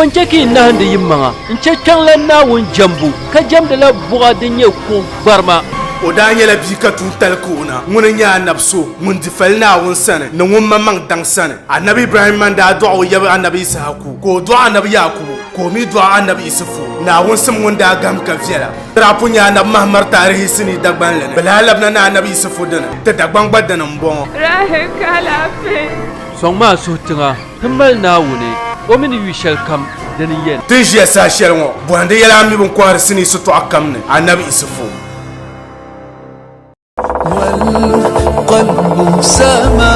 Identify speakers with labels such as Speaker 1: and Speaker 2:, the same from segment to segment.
Speaker 1: Bɔ n-chɛ ka yi nahindi yimaŋa n-chɛ kpiɔŋlan Naawuni jɛmbu, ka jɛmdila buɣa din nyɛ kuɣ gbarima?
Speaker 2: O daa nyɛla bia ka tuuntali ka o na. Ŋuni n-nyɛ anabi so ŋun di fali Naawuni sani ni ŋun maŋmaŋ daŋ sani. Anabi Ibrahimma n-daa dɔɣi o yab anabi Yisahaku, ka o dɔɣi anabi Yaakubu, ka o mi dɔɣi anabi Isufu. Naawuni sim ŋun daa gahim ka viɛla. Ti daa pun nya anabi Mahamar taarihi sinii Dagbanli ni. Bɛ lahi labina ni anabi Isufu dini. Ti Dagbaŋ gba dini m-bɔŋɔ.
Speaker 3: Rahi ka alaafee.
Speaker 1: Sɔŋmi a suhu tiŋa. Ti mali Naawuni, o mi ni yu shɛlikam, dini n-yɛn.
Speaker 2: Ti ni ʒiya saha shɛli ŋɔ, bɔhindi yɛla a mi bɛ ni kɔhiri sinii sitɔɣu kam ni, Anabi Isufu.
Speaker 4: والقلب سما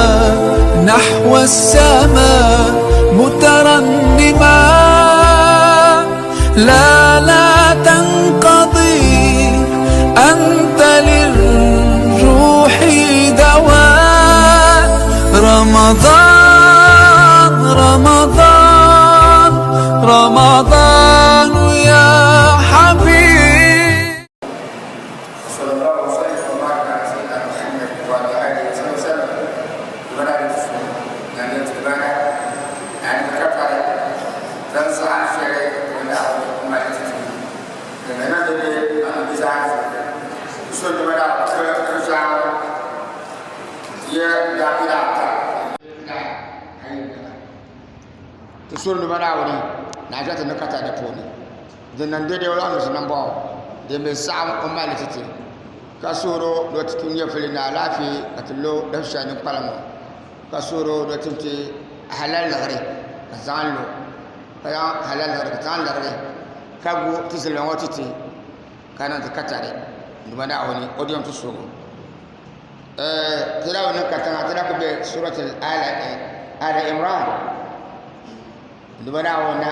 Speaker 4: نحو السماء مترنما لا لا تنقضي أنت للروح دواء رمضان رمضان رمضان يا حبيب.
Speaker 5: وصلى الله وسلم وبارك على سيدنا محمد وعلى آله وصحبه وسلم.
Speaker 6: Ti suhuri nima Naawuni ni a ti ni ka ti di puuni. Din niŋ dɛdɛ o laɣinsi niŋ bɔŋɔ din bi saɣim o mali ti ti ka suhuri o ni o ti ti nyɛvuli ni alaafee ka ti lo dabi shɛli din kpalim ŋɔ ka suhuri o ni o ti ti halal liɣiri ka zaŋ lo ka zaŋ halal liɣiri ka zaŋ lirigi ka gu ti zilima ŋɔ ti ti ka niŋ ti katari n Duuma Naawuni o diyɛm ti suhigu. Ti daa bi niŋ katiŋa ti daa kuli be surat Ali Imran n Duuma Naawuni na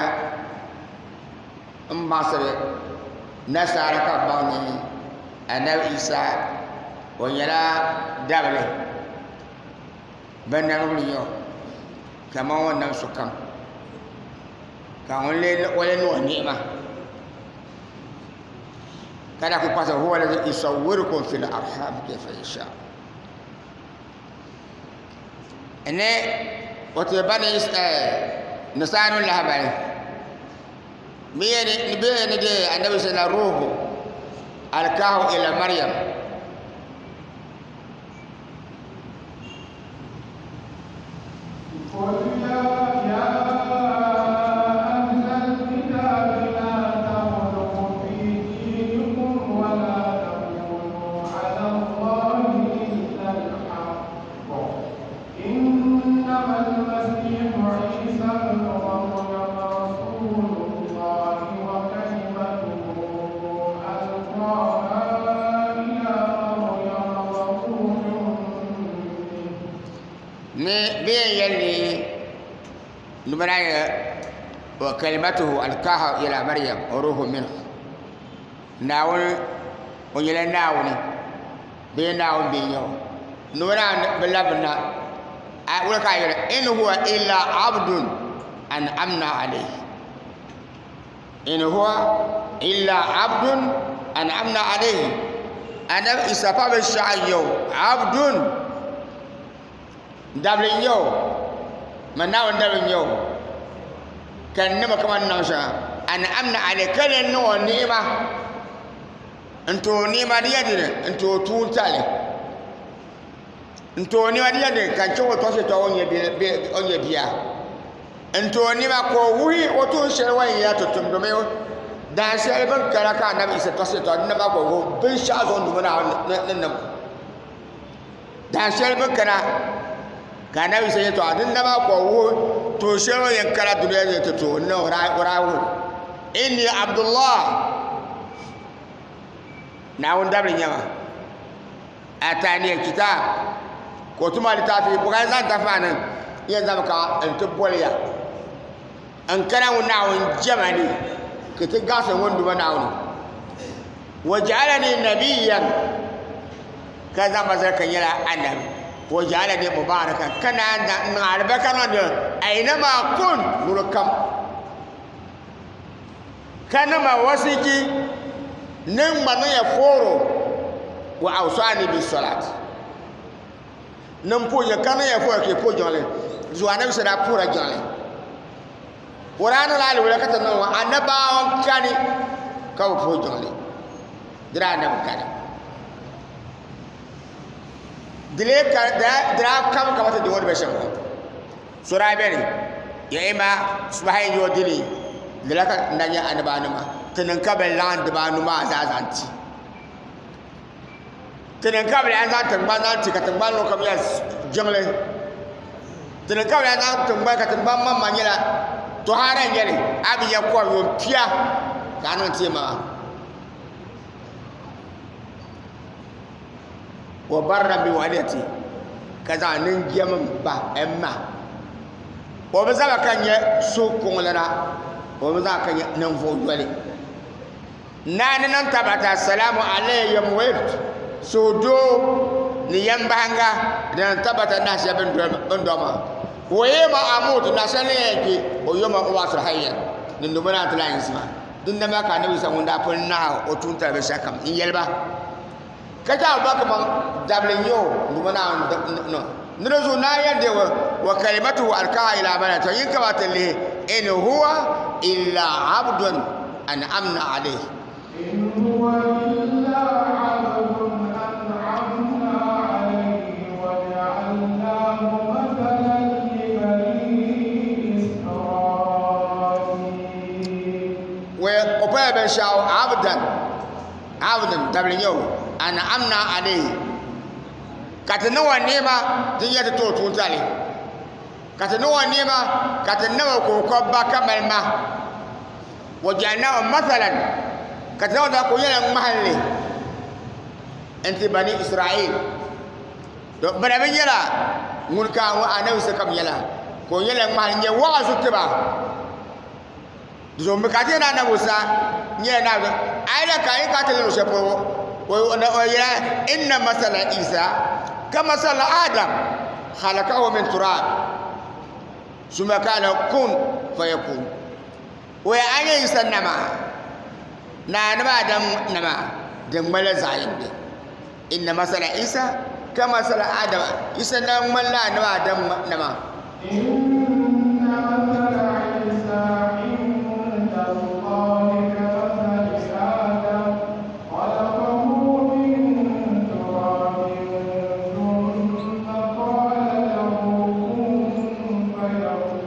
Speaker 6: n maɣasiri nasaara ka bi baŋ ni Anabi Isa o nyɛla dabili binnamdili n-nyɛ o kaman o ni nam sokam ka o lee niŋ o ni'ima. Ka daa kuli kpaŋsi huwa lazi yusawwirukum fil arham kayfa yasha. Ni o ti bani nisaanu lahabali bɛ ni deei anabi sala ruhu alkahu ila maryam. Ni bɛ yɛn yɛli ni ni bɛ naan wa kalimatuhu alkaha ila Maryam wa ruhu minhu. Naawuni o nyɛla Naawuni bee Naawuni bee n-nyɛ o. Ni o naan bi labi na a wula ka a yɛli in huwa illa abdun an'amna alayhi. In huwa illa abdun an'amna alayhi. Anabi Isa pa binshɛɣu n-nyɛ o abdun dabili n-nyɛ o ma Naawuni dabili n-nyɛ o ka n nima kamani niŋ shɛŋa an'amna alayhi ka ni niŋ o ni'ima n-ti o ni'ima di yɛn dini n-ti o tuuntali n-ti o ni'ima di yɛn dini ka n chɛ o tɔɣisi yɛtɔɣa o ni nyɛ bia N-ti o nima ka o wuhi o tuun shɛli o ni yɛn ti tum domin dahin shɛli bɛ ni kana ka Anabi Isa tɔɣisi yɛtɔɣa di nima ka o wuhi binshɛɣu zuɣu Duuma Naawuni ni niŋ o. Dahin shɛli bɛ ni kana ka Anabi Isa yɛtɔɣa di nima ka o wuhi tuun shɛli o ni yɛn kana dunia ni ti tum o ni o daa wuhi Inni Abdullah Naawuni dabili n-nyɛ ma. Atani al-kitab ka o tuma litaafi bɔ ka n zaŋ tafi maa niŋ n yɛn zaŋmi ka n ti boli ya n kana ŋun Naawuni jɛma ni ka ti gaɣisi ŋun Duuma Naawuni wa ja'alani nabiyyan ka zaŋ ma zali ka n nyɛla anabi wa ja'alani mubarakan ka naan niŋ alibarika niŋ di ainama kun luɣili kam Ka niŋ ma wasiki ni n gba niŋ ya fooro wa awsani bi salat ni n puhi ka niŋ ya fooro ka yi puhi jiŋli zuɣu anabi sa daa puhira jiŋli. O daa niŋla aliwula ka ti niŋ o anabaawa n-kani ka bi puhi jiŋli. Di daa nabi kani. Di lee ka di daa kami ka ti di o ni be shɛm ŋɔ. So daa beni ya ima subahi n-yi o dini lala ka n daa nya anabaanima ti niŋ ka bɛ laɣim dibaanu maa zaa zaŋ ti. Ti niŋ ka bɛ lahi zaŋ tiŋgbani zaŋ ti ka tiŋgbani luɣ kam nyɛla jiŋli. Ti niŋ ka bɛ lahi zaŋ tiŋgbani ka tiŋgbani maŋmaŋ nyɛla tɔhara n-nyɛ li a bi nya kom yuun pia ka a niŋ teei maa. Wa barra bi walidati ka zaŋ ninjɛm m-ba m-ma o bi zaŋ ba ka nyɛ suhukuŋlana o bi zaŋ ka nyɛ ninvuɣ yoli. Naa ni niŋ tabata Assalamu alayya yom wulidtu, suhudoo ni yɛmbahinga di niŋ tabata nahi shɛli bɛ ni dɔɣi ma, wa yawma amutu, nahi shɛli ni yɛn kpi, wa yawma ub'asu hayyan, din ni bɔna n-ti lahi yiŋsi ma. Dinda maa ka Anabi Yisa ŋun daa pun naai o tuuntali binshɛɣu kam n-yɛli ba, ka chɛ Abubakar maŋ dabili n-nyɛ o Duuma Naawuni niŋ ni di zuɣu naa yɛn deei wa kalimatuhu alkaha ila Maryam, to yin kama ti lihi in huwa illa abdun an'amna alayhi.
Speaker 7: In huwa illa abdun an'amna alayhi wa ja'alnahu mathalan li bani Isra'il.
Speaker 6: Wai o pala binshɛɣu abdan Abdun, dabili n-nyɛ o, an'amna alayhi, ka ti niŋ o ni'ima din nyɛ ti ti o tuuntali, ka ti niŋ o ni'ima ka ti niŋ o ka o kɔbi ba ka mali ma, wa ja'alnahu mathalan, ka ti zaŋ o ka o nyɛla ŋmahinli n-ti Bani Israel. To bɛ na bi nyɛla ŋun ka Anabi Isa kam nyɛla ka o nyɛla ŋmahinli n-nyɛ wa'azu ti ba. Zuɣu mi ka ti yɛn anabi Musa nyɛla Naawuni a yi ka yi ka ti lihiri shɛli polo o yɛla inna masala Isa ka masala Adam khalaqahu min turab summa kana kun fayakun o yɛ a nyɛ Isa nama ni anabi Adam nama din ŋmanila zaɣ yindi inna masala Isa ka masala Adam Isa na ŋmanila anabi Adam nama.
Speaker 7: Inna masala Isa inda Allahi ka masali Adam khalaqahu min turabin thumma qala lahu kun fayakun.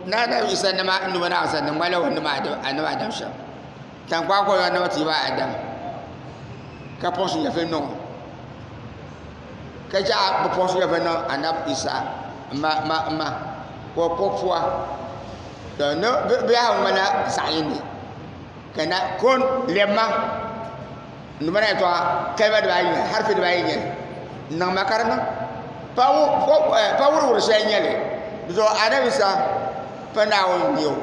Speaker 6: Na anabi Isa nama numa na asa din ŋmanila anabi Adam shɛm. Taŋkpaɣu ka o zaŋ nama ti ba Adam ka puɣisi nyɛvili niŋ o ka chɛ a bi puɣisi nyɛvili niŋ anabi Isa ma ma ma ka o kpuɣi pua to ni bi biɛhigu ŋmanila zaɣ yini ka na kun lɛbima n duuma na yɛltɔɣa kalima dibaayi n nyɛli harifi dibaayi n nyɛli n niŋ ma ka di niŋ pa wuliwuli shɛli n nyɛli di zuɣu anabi Isa pa Naawuni n nyɛ o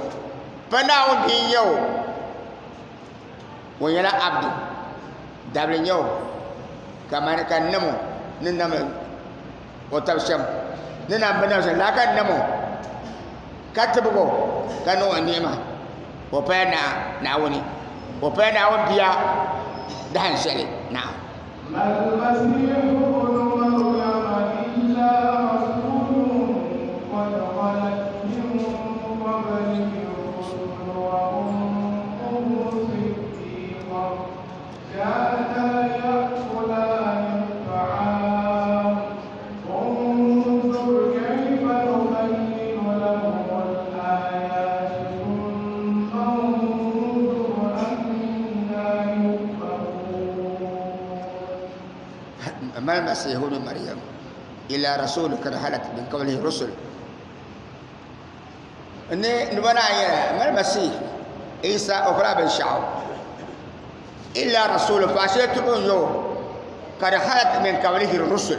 Speaker 6: Pa Naawuni bia n-nyɛ o, o nyɛla Abdu, dabili n-nyɛ o, kamani ka n nam o ni nam o tab shɛm, ni nam bi nam shɛm lala ka n nam o, ka tibigi o, ka niŋ o ni'ima, o pala Naawuni, o pala Naawuni bia dahin shɛli, Naam.
Speaker 7: Mal-Masiihu bnu Maryama illa rasuulun qad khalat min qablihi r-rusul wa ummuhu siddiiqa kaana ya'kulaani t-ta'aam unzur kayfa nubayyinu lahum al-aayaati thumma unzur annaa yufakun.
Speaker 6: ما المسيح ابن مريم إلى رسول قد خلت من قبله رسل ni nuba naa yɛla mal masih isa o kula binshaɣu illa rasul faashee tubu n yo ka di halat min qablihi rusul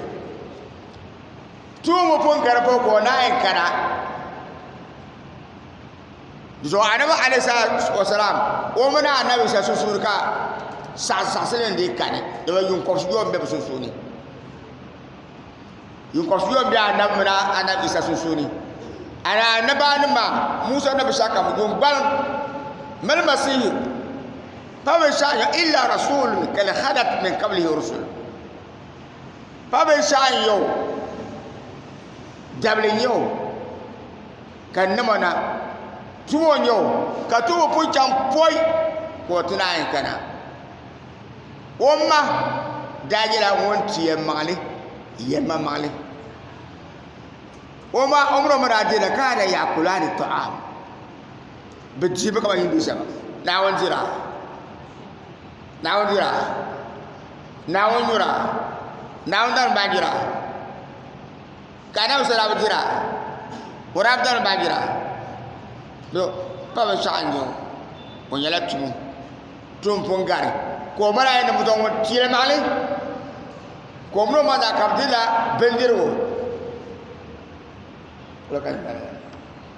Speaker 6: tuumu pun gari po ka o naan kana Di zuɣu Anabi alayhi salaatu wa salaam o mini Anabi Isa sunsuuni ka saɣisili n dii kani dama yuŋkɔbisi yom be bɛ sunsuuni. Yuŋkɔbisi yom be Anabi mini Anabi Isa sunsuuni. Ana anabanim maa Musa ni binshɛɣu kam yuŋ gbaliŋ mini Masihi pa binshɛɣu n illa rasulun kad khalat min qablihi rusul pa binshɛɣu n-nyɛ o dabili n-nyɛ o. Ka n niŋ o na. Tumo n-nyɛ o, ka tumo pun chaŋ pɔi ka o ti naan yi kana. O ma daa nyɛla ŋun ti yɛlimaŋli, yɛlimaŋmaŋli. O ma, o mini o ma daa dirila kaana yaakulaani ta'am. Bɛ dimi kaman yi ni di shɛm. Naawuni dira, Naawuni dira, Naawuni nyura, Naawuni dari baanjira. Ka anabi so daa bi dira, o daa bi dari baanjira. Do pa binshɛɣu n-nyɛ o, o nyɛla tumo, tumo pun gari ka o ma daa yɛn niŋ butoŋ ŋun ti yɛlimaŋli ka o mini o ma zaa ka bɛ dirila bindirigu.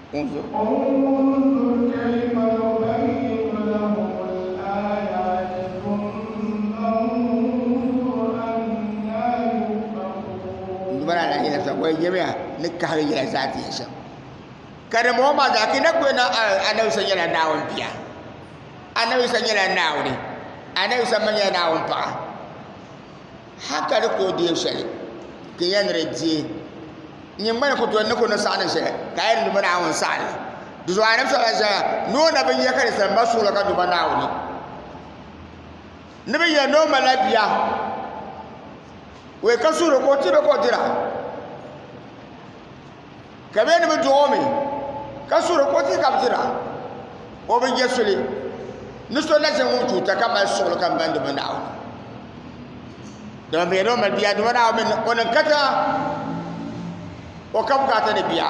Speaker 6: انظر
Speaker 7: انظر كيف نبين لهم الآيات ثم انظر أنى يؤفكون
Speaker 6: Dubara la yɛla sa wai jami'a ni kahigi yɛla zaa ti yɛ shɛm ka di bɔŋɔ maa zaa ki na kuli na anabi sa nyɛla Naawuni bia anabi sa nyɛla Naawuni anabi sa ma nyɛla Naawuni paɣa hali ka di ku deei shɛli ka yɛn ni di deei nyini gba ni ku tooi ni ku ni saɣi ni shɛli ka a yɛn duma Naawuni saɣi li di zuɣu anabi sallallahu alaihi wasallam ni o na bi nya ka di sani ba suɣulo ka duma Naawuni ni bi yɛn ni o malila bia wei ka suhuri ka o tibi ka o dira ka bɛ ni bi duɣi o mi ka suhuri ka o ti ka bi dira o bi nyɛ suli ni so na ʒe ŋun tuuta ka mali suɣuli ka mali duma Naawuni dama bɛ yɛli o mali bia duma Naawuni mi o niŋ katiŋa o ka bukaata ni bia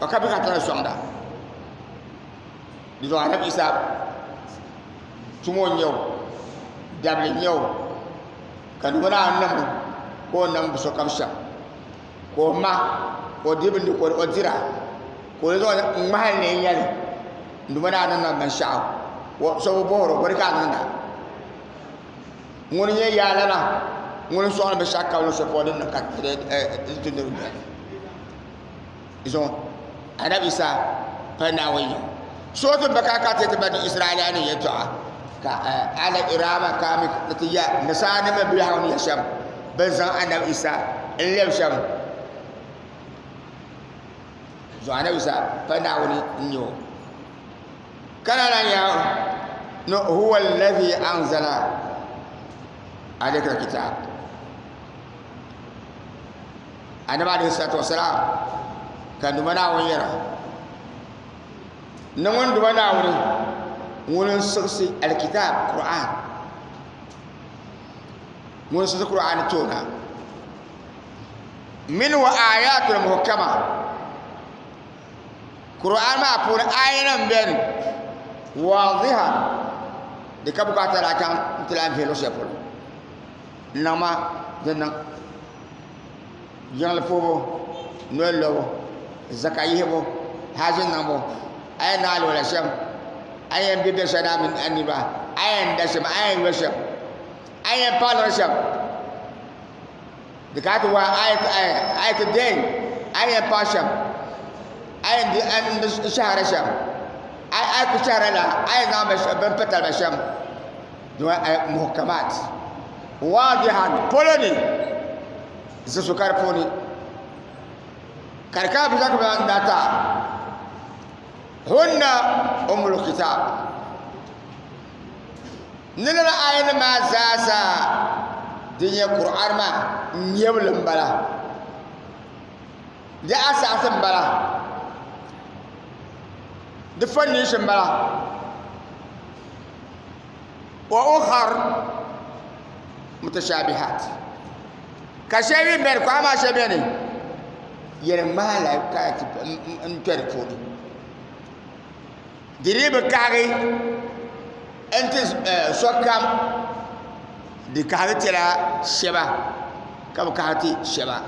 Speaker 6: o ka bukaata ni sɔŋda di zuɣu anabi Isa tumo n-nyɛ o dabili n-nyɛ o ka duma Naawuni niŋ o ka o niŋ bi sokam shɛm ka o ma ka o di bindirigu ka o dira ka o zaŋ ŋmahali na n-nyɛli n-duuma naa niŋ ma binshɛɣu so bi bɔhiri o bɔdi ka a niŋda ŋuni n-nyɛ yaalana ŋuni n-sɔŋdi binshɛɣu kam luɣ shɛli polo din niŋ ka di doli zuŋɔ anabi Isa pa Naawuni yiŋ so ti ba ka ka ti ti bani Israɛla nim yɛltɔɣa ka ala irama ka mi ti ya nasaanima biɛhigu ni yɛ shɛm bin zaŋ anabi Isa n lɛbi shɛm zuɣu anabi Isa pa Naawuni n nyɛ o ka lala nya ni huwa alladhi anzala alayka alkitab anabi alayhi salatu wasalam ka duma Naawuni yɛra ni ŋun duma Naawuni ŋuni n siɣisi alkitab Qur'an ŋun siɣisi Qur'an ti o na minhu ayatul muhkama Qur'an maa puuni aya nim beni waadiha di ka bukaata daa chaŋ n ti lahi vihi luɣu shɛli polo n niŋ ma di niŋ jiŋli puhibu noli lobu zaka yihibu haji niŋbu a yɛn niŋ alwala shɛm a yɛn bɛ bɛ shɛli a mini a niriba a yɛn da shɛm a yɛn yo shɛm a yɛn paɣi niŋ shɛm di ka ti wa a yi ti deei a yɛn paɣi shɛm a yɛn di shɛhira shɛm a yi ku shɛhira la a yɛn zaŋ bin pa talima shɛm muhkamat waadihan polo ni zisu ka di puuni ka di kana bisa ka nata hunna umul kitab ni lala aya nim maa zaasa din nyɛ Qur'an maa nyɛbili n bala di asaasi n bala di foundation n bala wa ukhar mutashabihat ka shɛli mi bɛni kɔha maa shɛli bɛni yɛli ŋmahi la ka n kpɛ di puuni di dii bi kahigi n ti sokam di kahigi tila shɛba ka bi kahigi ti shɛba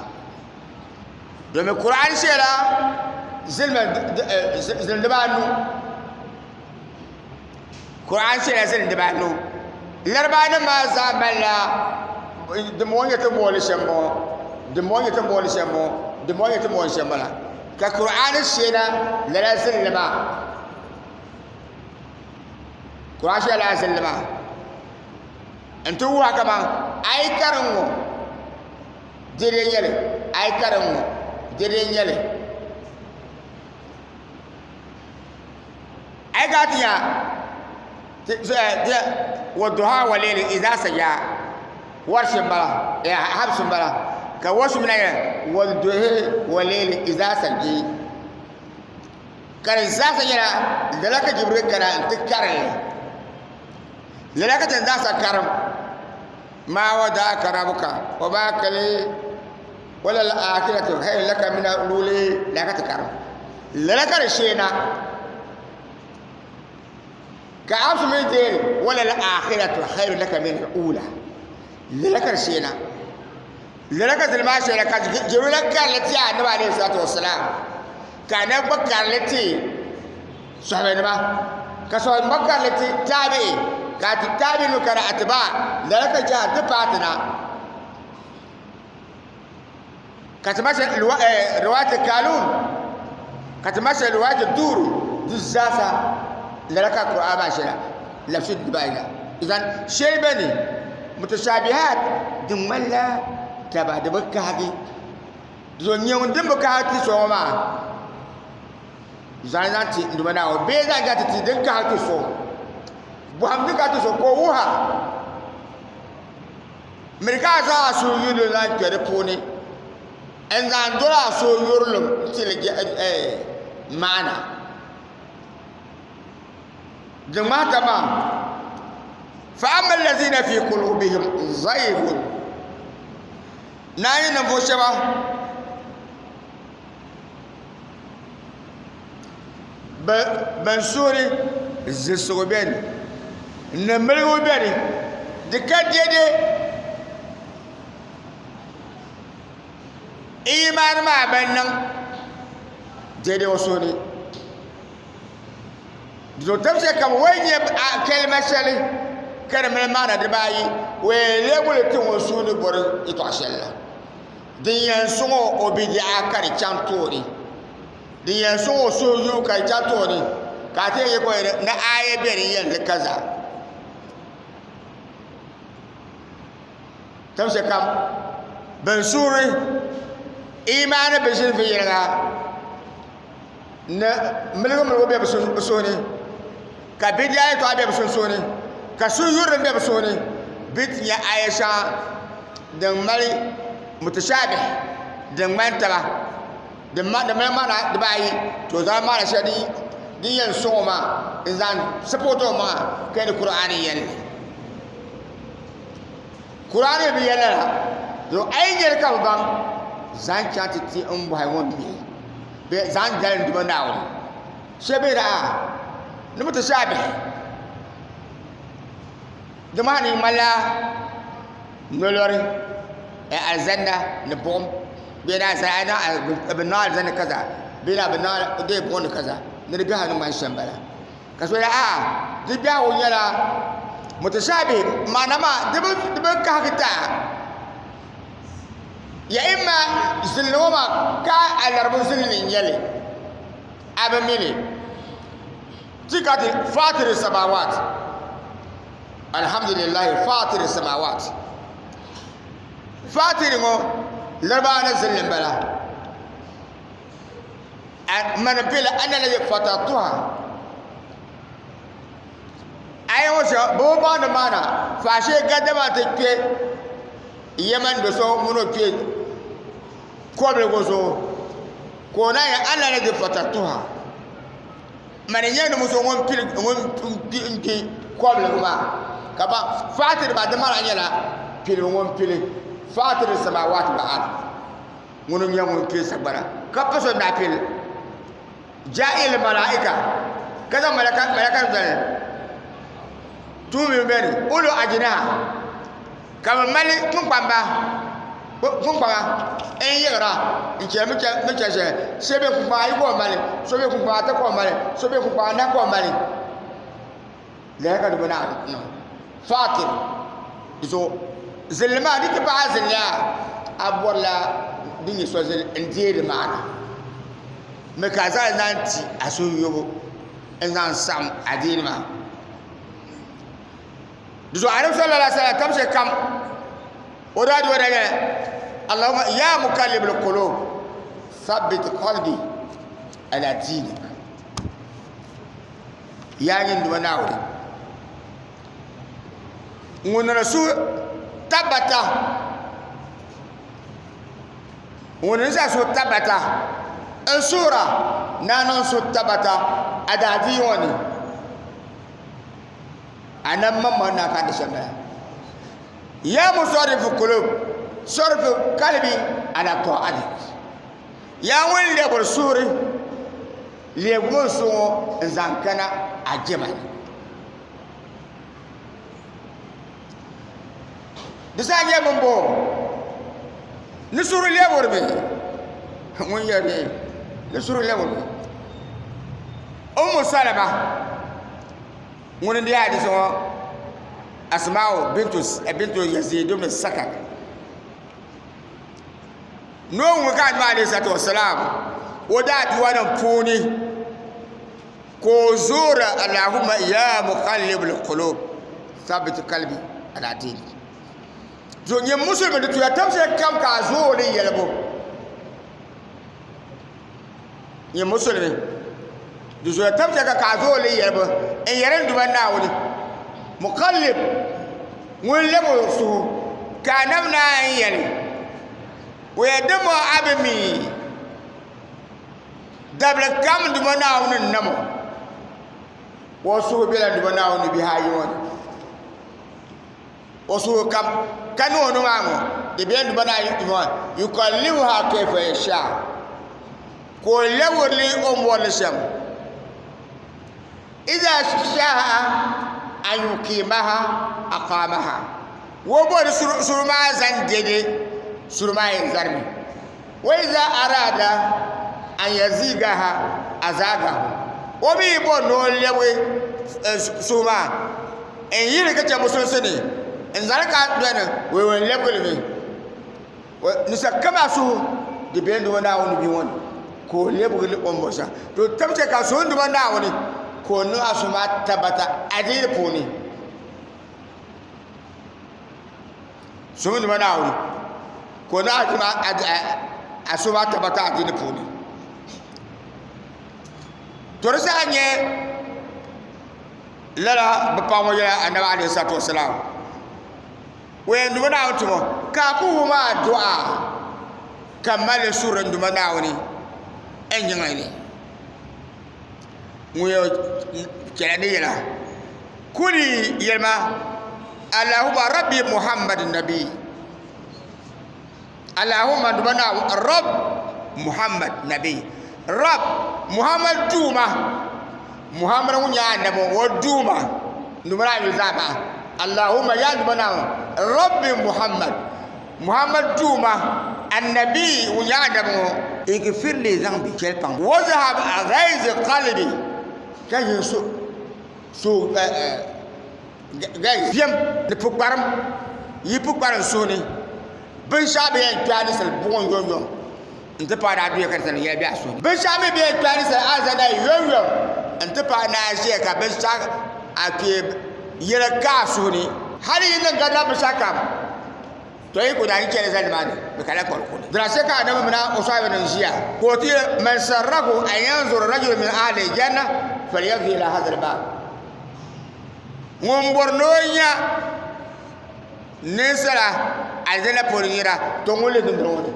Speaker 6: domin kur'an shɛla zilima dibaanu Kur'an shɛla zilima dibaanu Laribawa nim maa zaa malila dimbɔŋɔ nyɛ ti booni shɛm ŋɔ dimbɔŋɔ nyɛ ti booni shɛm ŋɔ dimbɔŋɔ nyɛ ti booni shɛm ŋɔ la ka Kur'an shɛla lala zilli maa Kur'an shɛla lala zilli maa n ti wuhi a kaman a yi karim ŋɔ dɛdɛ n nyɛli a yi karim ŋɔ dɛdɛ n nyɛli. A yi kana ti nya wadduha wa layli idha saja warshi n-bala habsi n-bala ka warshi mi na nyɛ wadduhi wa layli idha saji ka di zaasa nyɛla lala ka Jibril kana n-ti karim li lala ka ti zaasa karim ma wada'aka rabuka wa ma qala wala al-akhiratu khayrun laka min al-ula lala ka ti karim lala ka di sheena ka Hafs mi deeri wala al-akhiratu khayrun laka min al-ula lala ka di sheena lala ka zili maa sheena ka Jibril karili ti Annabi alayhi salatu wasalam ka Annabi gba karili ti sahabanima ka sahabanima gba karili ti tabi'i ka ti tabi'i mi kari atba lala ka chahi ti paai ti na ka ti mashal riwaayati kalun ka ti mashal riwaayati duuri di zaasa lala ka Qur'an maa shɛla labisi dibaayi la idan shɛli bɛ ni mutashabihat di ŋmanila taba di bi kahagi so nyɛ ŋun din bi kahagi ti so ŋɔ maa zaŋ zaŋ ti n Duuma Naawuni bee zaŋ zaŋ ti ti din kahagi ti so bɔhim din kahagi ti so ka o wuha Miri ka a zaŋ a suhuyurili zaŋ kpe di puuni n-zaŋ doli a suhuyurilim n-ti li maana. Di ŋmahita maa, فَأَمَّا الَّذِينَ فِي قُلُوبِهِمْ زَيْغٌ Naanyi ninvuɣ shɛba ban suhuri zilisigu beni ni miligu beni di ka dɛde imaani maa bi niŋ dɛde o suhu ni. Di zuɣu tabisya ka bɛ o yi nya kalima shɛli ka di mali maana dibaayi o yɛn leegi li tiŋ o suhu ni bɔri yɛtɔɣ shɛli la. Din yɛn sɔŋ o o bidi'a ka di chaŋ tooni, din yɛn sɔŋ o suhuyubu ka di chaŋ tooni, ka a ti yɛn yɛli ka o yɛli ni aaya be din yɛn li ka zaa. Tabisha kam bɛn suhuri imaani bi ʒini viɛnyɛliŋga ni miligi miligu be bɛ suhu ni, ka bidi'a yɛtɔɣa be bɛ sunsuuni, ka suhuyurilim be bɛ suhu ni, bɛ ti nya aaya shɛŋa din mali mutashabih, din ŋmani taba, din mali maana dibaayi, to o zaŋla maana shɛli din yɛn sɔŋ o maa n-zaŋ sapoti o maŋa ka yɛli Kur'aani yɛlli. Kur'aani bi yɛli lala, to a yi nyɛli ka bi baŋ, zaŋ chaŋ ti ti n bɔhi ŋun mi bɛ zaŋ dalim Duuma Naawuni shɛba bɛ daa ni mutashabihi di maa ni ŋmanila nolori alizanda ni buɣim bee na bi niŋ alizanda kaza bee na bi niŋ dee buɣim ni kaza ni di biɛhigu ni ŋmani shɛm bala ka so yɛli a'a di biɛhigu nyɛla mutashabihi maana maa di bi kahigi taa Ya imma zilli ŋɔ maa ka alaribu zilli n-nyɛ li a bi mi li ti ka ti faatiri samaawaat alhamdulillahi faatiri samaawaat faatiri ŋɔ laribawa ni zilli m-bala mani pili ana lazi fatartuha a yi ŋɔ shɛm bɛ bi baŋdi maana faashee gadama ti kpe Yemen do so ŋun o kpe kɔbiligu zuɣu ka o naan yɛli ana lazi fatartuha mani n-nyɛ ninvuɣ so ŋun kpi kɔbiligu maa ka baŋ faatiri maa di maana nyɛla piligu ŋun pili faatiri samaawaati wal ard ŋuni n-nyɛ ŋun pili sagbana ka pa so n-daa pili Ja'il malaika ka zaŋ malaka malaka zali tuumi beni ulu ajinaha ka bi mali kpunkpamba kpunkpama n yiɣira n chɛri bi chɛri shɛli so bɛ kpunkpama ayi ka o mali so bɛ kpunkpama ata ka o mali so bɛ kpunkpama anahi ka o mali lala ka di bi naan niŋ fatir zuɣu zilli maa di ti paai zilli maa a bɔrila din nyɛ so zilli n deeri maana mi ka a zaŋ zaŋ ti a suhuyobu n zaŋ saɣam adiini maa di zuɣu anabi sallallahu alaihi wasallam tam shɛli kam o daa dua daa nyɛla allahumma ya mukallib alqulub thabbit qalbi ala dinik. Yaa nyini Duuma Naawuni, ŋun niŋdi suhu tabbata, ŋun niŋdi sa suhu tabbata, n suhira ni a niŋ suhu tabbata a daadiini ŋɔ ni, a nam maŋmaŋ ni a ka di shɛm bala. Yaa musarrifu qulub, sarrifu qalbi ala ta'atik. Yaa ŋun lɛbiri suhuri, lɛbigimi n suhu ŋɔ n-zaŋ kana a jɛma ni. Di saha nyɛ bɛn bɔŋɔ ni suhuri lɛbigirimi, ŋun yɛli bɛ ni suhuri lɛbigirimi. Ummu Salama ŋuni n-deei hadiisi ŋɔ Asma'u bintu Yazid ibn Sakan. Ni o ŋun ka Annabi alayhi salatu wassalam o daaduwa nim puuni ka o zoori Allahumma ya muqallibul qulub thabbit qalbi ala dinik. So nyɛ musulimi di tuya tam shɛli kam ka a zoori yɛlibu. Nyɛ musulimi di zoya tam shɛli kam ka a zoori yɛlibu n yɛri n Duuma Naawuni muqallib ŋun lɛbi o suhu ka Annabi naan yɛli o yɛli di mo a bi mi dabili kam n Duuma Naawuni ni nam o, o suhu bela n Duuma Naawuni bihi ayi ŋɔ ni. O suhu kam ka niŋ o ni maa ŋɔ di bela n Duuma Naawuni ŋɔ yukallibuha kayfa yasha ka o lɛbiri li o ni bɔri li shɛm. Iza sha'a an yuqimaha aqamaha o bɔri suri maa zani dede suri maa yɛn zanimi wa iza arada an yazigaha azagahu o mi yi bɔri ni o lɛbigi suhu maa n yili ka chɛ musulinsi ni n zani ka bɛni o yɛn lɛbigi li mi Ni sa kam a suhu di be n Duuma Naawuni bia ŋɔ ni, ka o lebigi li o ni bɔri shɛm. To tab chɛ ka a suhu n Duuma Naawuni, ka o niŋ a suhu maa tabata adiini puuni. Suhu n Duuma Naawuni, ka o niŋ a suhu maa tabata adiini puuni. To di saha nyɛ lala bi paɣa ŋɔ yɛla Anabi alayhi salatu wasalam. O yɛn Duuma Naawuni tuma ka a ku wum a du'a ka mali suhuri n Duuma Naawuni n yiŋli ni. Ŋun yɛn chɛla ni yɛla kuli yɛlima Allahumma Rabbi Muhammad Nabi Allahumma Duuma Naawuni Rabb Muhammad Nabi Rabb Muhammad Duuma Muhammad ŋun nyɛ Annabi ŋɔ o Duuma Duuma Naawuni zaa maa Allahumma yaa Duuma Naawuni Rabbi Muhammad Muhammad Duuma Annabi ŋun nyɛ Annabi ŋɔ Igfir li zambi chɛli paŋ Wazhab ghayz qalbi ka yin so so Guys, biɛm ni pukparim yi pukparim suhu ni binshɛɣu bɛ yɛn kpɛ a ninsal buɣim yomyom n-ti paai ni a duya ka di sani yɛli bɛ a suhu ni. Binshɛɣu mi bɛ yɛn kpɛ a ninsal alizanda yomyom n-ti paai ni a ʒiya ka binshɛɣu a kpee yɛli ka a suhu ni. Hali yi niŋ gadama binshɛɣu kam, to yi ku daa yi chɛli zali nimaani, bɛ kana kɔri kuli. Dina chɛ ka Anabi mini o sahabanima ʒiya ka o ti yɛli, Man sarrahu an yanzura rajulun min ahli janna falyanzur ila hadha al-bab. Ŋun bɔri ni o nya ninsala alizanda puuni nira, to ŋun lihi dundɔŋ ŋɔ ni.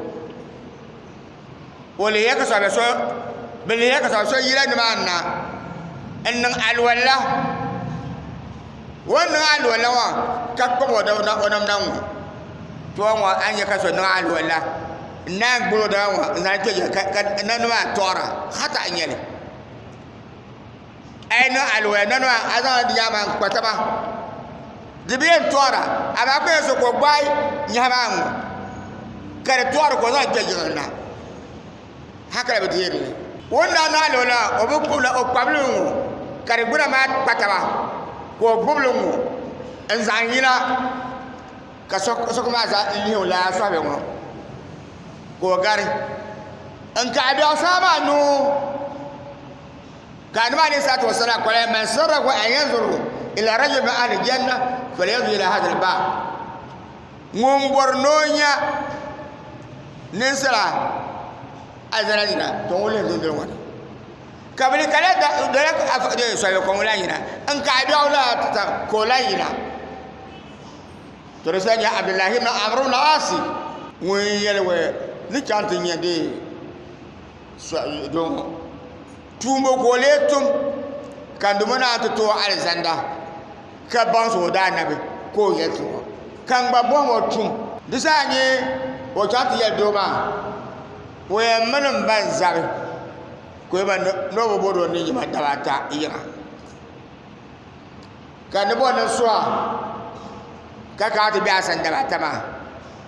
Speaker 6: O lihiya ka sɔhibe so, bɛ lihiya ka sɔhibe so yila nimaani na n-niŋ alwala. O ni niŋ alwala ŋɔ ka kpabi o namda ŋɔ, to ŋɔ a ni nya ka so niŋ alwala n-naan gbubi o daba ŋɔ n-zaŋ kpe jɛli ka namda maa tɔɣira, hata n-nyɛ li. A yi niŋ alwala nani maa a zaŋla di nyaanga maa n kpa taba di bi yɛn tɔɣira amaa ka yɛn so ka o gbaai nyahi maa ŋɔ ka di tɔɣiri ka o zaŋ kpɛ jiŋli na hakala bi deeri li o ni daa niŋ alwala maa o bi gbubila o kpabili mi ŋɔ ka di gbuna maa kpa taba ka o gbubili ŋɔ n zaŋ yina ka sokam maa zaa lihi o lala sɔhibe ŋɔ ka o gari n kaɣi biɛɣu saa maa nuu Ka Annabi alayhi salatu wasalam kɔli man sarrahu an yanzuru ila rajul min ahli janna falyanzur ila hadha al-bab. Ŋun bɔri ni o nya ninsala alizana nira, to ŋun lihi dundoli ŋɔ ni. Ka bɛ ni ka la dola soli ka o lahi yina n kaai biɛɣu la ka o lahi yina. To di saha nyɛ Abdullahi ibn Amr ibn Asi ŋun yɛli wɛ ni chaŋ ti nya dee doo ŋɔ tuumbo ka o lee tum ka n duma naan ti ti o alizanda ka baŋsi o daanabi ka o yɛli ti ŋɔ ka n gba bɔhim o tum. Di saha nyɛ o chaŋ ti yɛli doo maa o yɛn mini m ba n-zabi ka o yɛli ma ni o bi bɔri o ni yima daba ata yiŋa ka ni bɔri ni n suhi a ka kana ti be a sani daba ata maa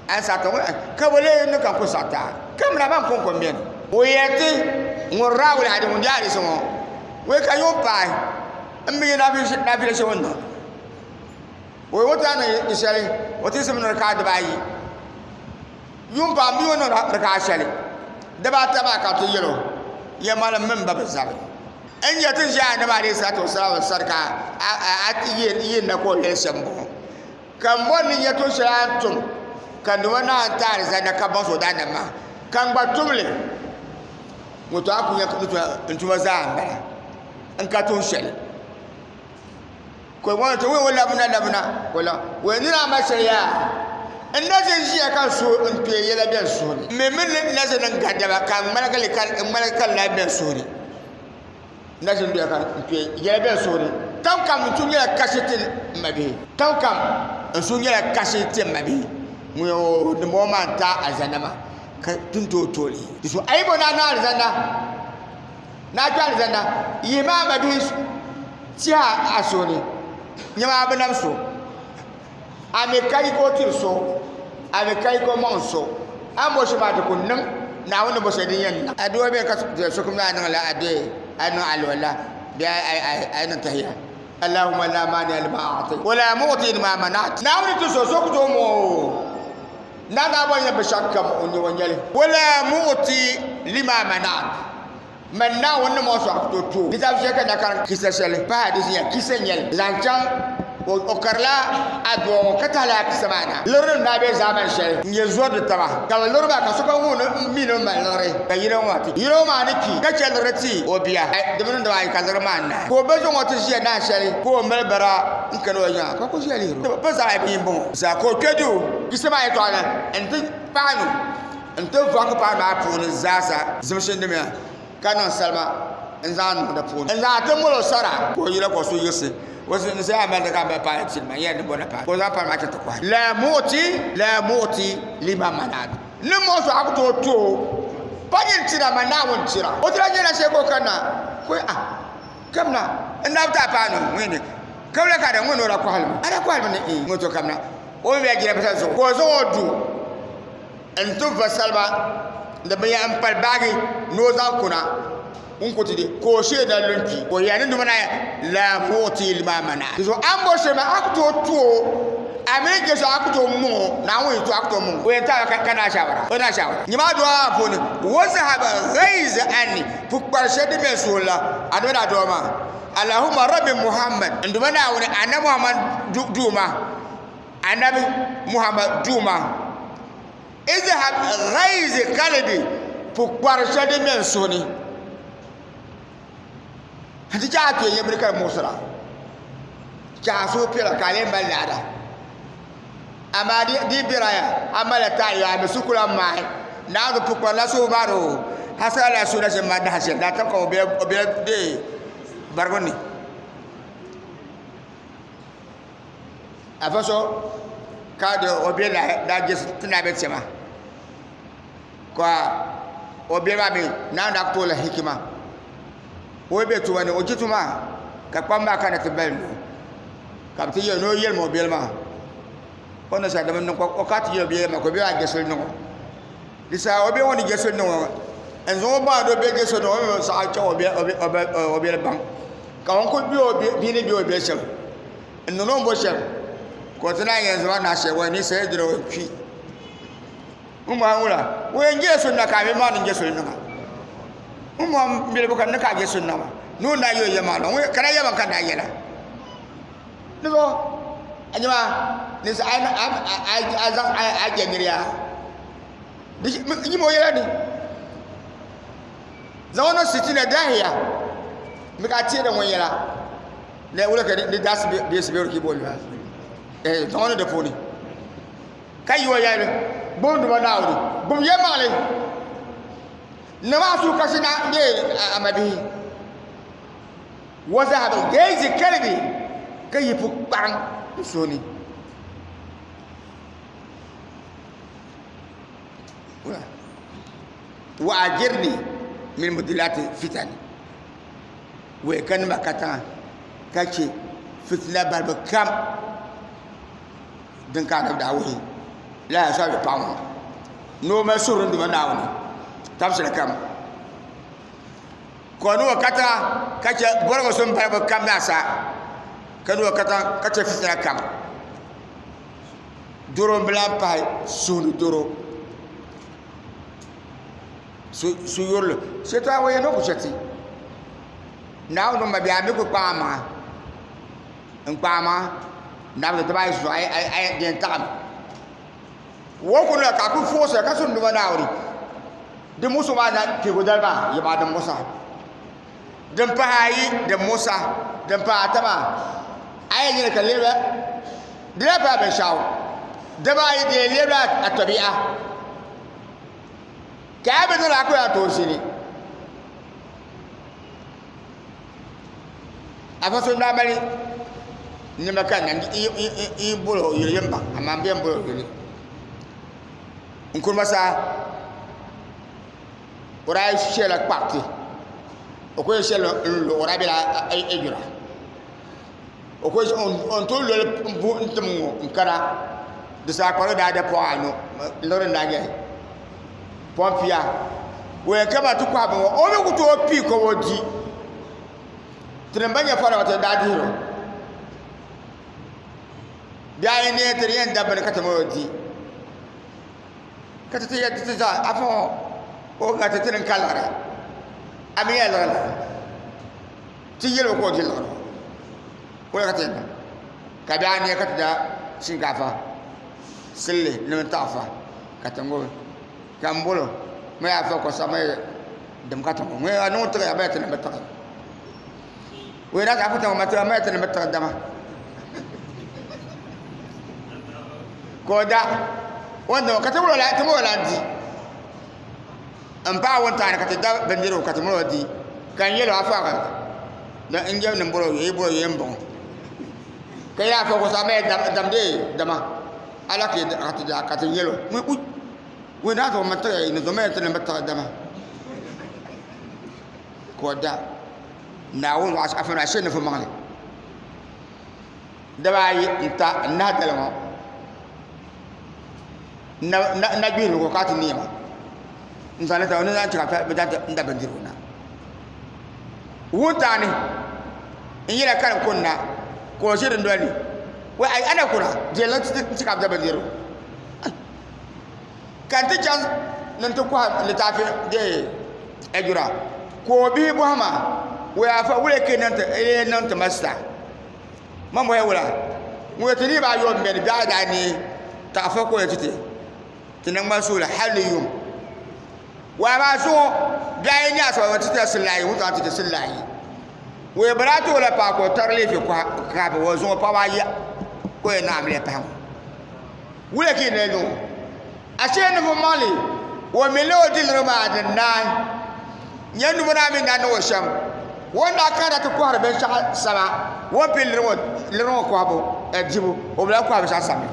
Speaker 6: a ni saɣi ti ŋɔ ka bɔ lee ni ka n ku saɣi ti a ka mina ban kɔŋko m-beni o yɛli ti ŋun raawuli hali ŋun di hadisi ŋɔ wei ka yuun paai m bi nya naafila shɛli o ni niŋ o yɛli o ti a niŋ shɛli o ti zimi ni raka'a dibaayi Yuun paai m mi o niŋ raka'a shɛli dibaata maa ka ti yɛl o, Yɛlimaŋli m mini ba bi zabi. N nya ti ʒe Anabi alayhi salatu wa salam sani ka a ti yi na ka o yɛli shɛm m-bɔŋɔ, Ka m bɔri ni n nya tuun shɛli a ni tum ka n Duuma naan ti alizanda ka baŋsi o daanab maa, ka n gba tum li. Ŋɔ to a ku nya ni n tuma zaa m-bala, n ka tuun shɛli. Ka o ŋɔ ti o labina labina ka o labi o nina ama shɛli yaa n na ʒe ʒiya ka n suhu n kpee yɛla bɛ n suhu ni n mi mi ni na ʒe niŋ gadama ka n ŋmaligi li ka n ŋmaligi ka n lahi bɛ n suhu ni n na ʒe n doya ka n kpee yɛla bɛ n suhu ni kam kam n suhu nyɛla kashi ti n mabihi kam kam n suhu nyɛla kashi ti n mabihi ŋun o dimbɔŋɔ maa n ta alizanda maa ka ti ni tooi tooli di zuɣu a yi bo ni a niŋ alizanda ni a kpe alizanda yihi maa mabihi tiɛha a suhu ni nyama a bi nam so a mi ka yiko tiri so a mi ka yiko mɔŋ so a ni bo shɛm maa di ku niŋ Naawuni ni bo shɛli din yɛn niŋ adua bɛ ka sokam ni a niŋla adua a niŋ alwala bee a niŋ tahiya Allahumma la mani lima a'tayt wa la mu'ti lima mana'at Naawuni ti so so ku tooi mɔŋ o na daa bɔri nyɛ binshɛɣu kam o nyɛ o nyɛli wa la mu'ti lima mana'at Man Naawuni ni mɔɣis a ku tooi ti o litaafi shɛli ka na karim kisa shɛli pahi hadisi nya kisa n-nyɛli zaŋ chaŋ o karila adua ŋɔ ka tahi lala kisa maa na. Liɣiri ni daa be zaamani shɛli n-nyɛ zɔri di taba ka bɛ liɣiri ba ka sokam wuhi ni mi ni bɛ mali liɣiri ka yino ŋɔ maa ti yino ŋɔ maa ni kpi ka chɛ liɣiri ti o bia di mini dibaa ayi ka liɣiri maa naai ka o ba zaŋ o ti ʒiya naan shɛli ka o mali bara n-kani o yiŋa ka ku ʒiya lihiri o bɛ zaa bi m-bɔŋɔ zaa ka o kpe duu kisa maa yɛtɔɣa ni nti paai nu N ti vɔhigi paai maa puuni zaasa zimshindimiya ka niŋ salima n-zaŋ niŋ di puuni n-zaŋ ti mol o sara ka o yila ka o suhu yiɣisi o ni zaya mali di ka mali paai ti ma yɛli ni bɔ na paai ka o zaŋ paai maa chaŋ ti kɔhi. La muɣti la muɣti lima manat ni muɣi so a ku tooi ti o pa nyin tira ma Naawuni tira o tira nyɛla shɛli ka o kanna ka o ah kamina n daa bi ti a paai ni ŋun ni kabila ka di ŋun ni o daa kɔhili mi a daa kɔhili mi ni ii ŋun to kamina o mi bela jiranbiisa zuɣu ka o zaŋ o du N ti va salima ni binyɛra n pali baagi ni o zaŋ kuna n ku ti di ka o shee na lu n kpi ka o yɛli ni duma na la muɣti lima mana di zuɣu a ni bɔri shɛli maa a ku tooi tu o a mini je so a ku tooi muŋ o Naawuni yi tu a ku tooi muŋ o yɛn taai ka naai shawara o naai shawara nyɛ maa dua maa puuni wa zahaba ghaiz anni pukpari shɛli din be n suhuri la a duma daa dua maa Allahumma rabbi Muhammad n duma Naawuni annabi Muhammad duuma Anabi Muhammad Duuma, Izhab ghayzi qalbi, pukpari shɛli din be n suhu ni, nti chɛ a kpee nyɛ bini ka di muɣisira, chɛ a suhu piɛla ka a lee mali laada. Amaa di yi bɛra ya, a malila taali a mi su ku lahi maai. Naawuni pukparila suhu maa ni o hasara la suhu na ʒini mali nahi shɛli, daa tam ka o bela deei barigu ni. Afa so ka di o bɛ daa jɛsi ti naa bɛ tiɛma ka o bɛ maa mi naa daa ku tooi la hikima o bɛ tuma ni o chɛ tuma ka kpam maa kana ti bali no ka bi ti yɛli ni o yɛlimi o bɛli maa o ni saha dimi niŋ o ka ti yɛli o bɛli maa ka o bɛ maa jɛsili niŋ o di saha o bɛ ŋɔ ni jɛsili niŋ o n zaŋ o baŋ ni o bɛ jɛsili niŋ o mi saɣa chɛ o bɛli baŋ ka ŋun kuli bɛ o bia ni bɛ o bɛli shɛm n niŋ o ni bo shɛm ka o ti naan yɛn zaŋ na shɛli wa ni sayi dira o kpi n ŋɔ ŋula o yɛn jɛla sunna ka a mi maa ni jɛ suli niŋa n ŋɔ n bilibu ka ni ka a jɛ sunna maa ni o na yɛ yɛma la ka na yɛma ka na yɛla ni zuɣu a nyɛ maa ni a zaŋ a jɛ niriya nyima o yɛla ni zaŋ o niŋ sitina dahiya. Mi ka teeri ŋun yɛla ne wula ka di daasi beesi bee ki booni eh zaŋ ni di puuni ka yi o yɛli gbum duma Naawuni gbum yɛlimaŋli ni maa suhu kasi na bee a mabihi wa zahaba gaizi kalbi ka yi pu kparim n suhu ni wa ajirni min mudillati fitani wee ka nima katiŋa ka chɛ fitina balibu kam din ka anabi daa wuhi lala sabi paɣa ŋɔ ni o mali suhuri n Duuma Naawuni tabisili kam ka o ni o katiŋa ka chɛ boligu sun balibu kam zaasa ka ni o katiŋa ka chɛ fitina kam doro n bi lahi pahi suhuni doro suyurili shɛtɔɣa ŋɔ yɛn ku chɛ ti Naawuni ma bia mi ku kpaŋ maŋa n kpaŋ maŋa nabigi dibaayi zuɣu a yɛn taɣami wo ku niŋ ka a ku fuɣusira ka suhuri Duuma Naawuni di muɣusigu maa na piigu dali maa yi maa di muɣusa din pahi ayi di muɣusa din pahi ata maa a yɛn nyɛli ka lɛbi di lahi pahi binshaɣu dibaayi di yɛn lɛbila a tabi'a ka a bi niŋ a ku lahi tooi ʒini afa so n-daa mali nɛma ka na yi boli o yuli yɛn baŋ amaa m bi yɛn boli o yuli n kurima saha o daa shɛla kpariti o ku yɛn shɛli n-lo o daa bela Ejura o ku o ni tooi loli n-tim ŋ-ŋɔ n-kana di saha kpari daa da pɔŋ anu liɣiri n-daa nyɛ li pɔmpiya o yɛn kana ti kɔhi bini ŋɔ o mi ku tooi pii ka o di tinim ban nyɛ fara ti daa dihiri o bɛ a yi neei ti di yɛn da bini ka ti mali o di ka ti ti yɛli ti zaa afa ŋɔ o ka ti ti ni ka liɣiri a mi yɛla liɣiri ti yɛli o ka o di liɣiri o ka ti yɛn niŋ ka bɛ a neei ka ti da shinkaafa silli ni mini taɣafa ka ti ŋubi ka n bolo ŋɔ yaa fa kosa ŋɔ dim ka ti ŋubi ŋɔ yaa niŋ tiɣi a ti ni bi tiɣi o yɛla ka afa tiŋ ma ti ni bi tiɣi dama ka o da o ni ka ti ŋubi la di n paai wuntaŋ ni ka ti da bindirigu ka ti ŋubi di ka n yɛli o afa n jɛm ni n bolo yi bolo yɛn bɔŋɔ ka yaa fa kosa ma damdi dama ala ka ti da ka ti yɛli o ŋun daa zaŋ ma tiɣi ni zoma ti ni bi tiɣi dama ka o da Naawuni afa ashe ni maŋli dibaayi n ta n nahi dali ŋɔ na gbihirigu ka ti neema n zaŋ li ni zaŋ chɛ ka bi da bindirigu na wuntaŋ ni n yɛla karim kunna ka o ʒi dundoli ni wai ai ana kuna viɛlli n ti ka bi da bindirigu ka n ti chaŋ ni n ti kɔhi litaafi ejura ka o bihi bɔhi ma wai afa wula ka yi niŋ ti ma sita man bɔhi wula ŋun yɛli ti niriba ayobu m-beni bɛ daa neei taɣifa ka o yɛli ti ti ti naŋgbani suhuri hali ni yuŋ waa maa zuɣu bɛ a yi nya asaba ti tila silaayi ŋun zaŋ ti ti silaayi wee bɛ daa ti o la paɣa ka o tari leefi kɔhi o zuɣu paɣaba ayi ka o yɛn naɣim leei paɣa ŋɔ wula ka yi ni niŋ ashee ni ŋun maŋli o mi la o diliri maa din naai nyɛ nubu naa mini daa niŋ o shɛm o ni daa kana ti kɔhiri binshɛɣu sama o ni pili liri ŋɔ kɔhibu dibu o bi lahi kɔhi binshɛɣu samli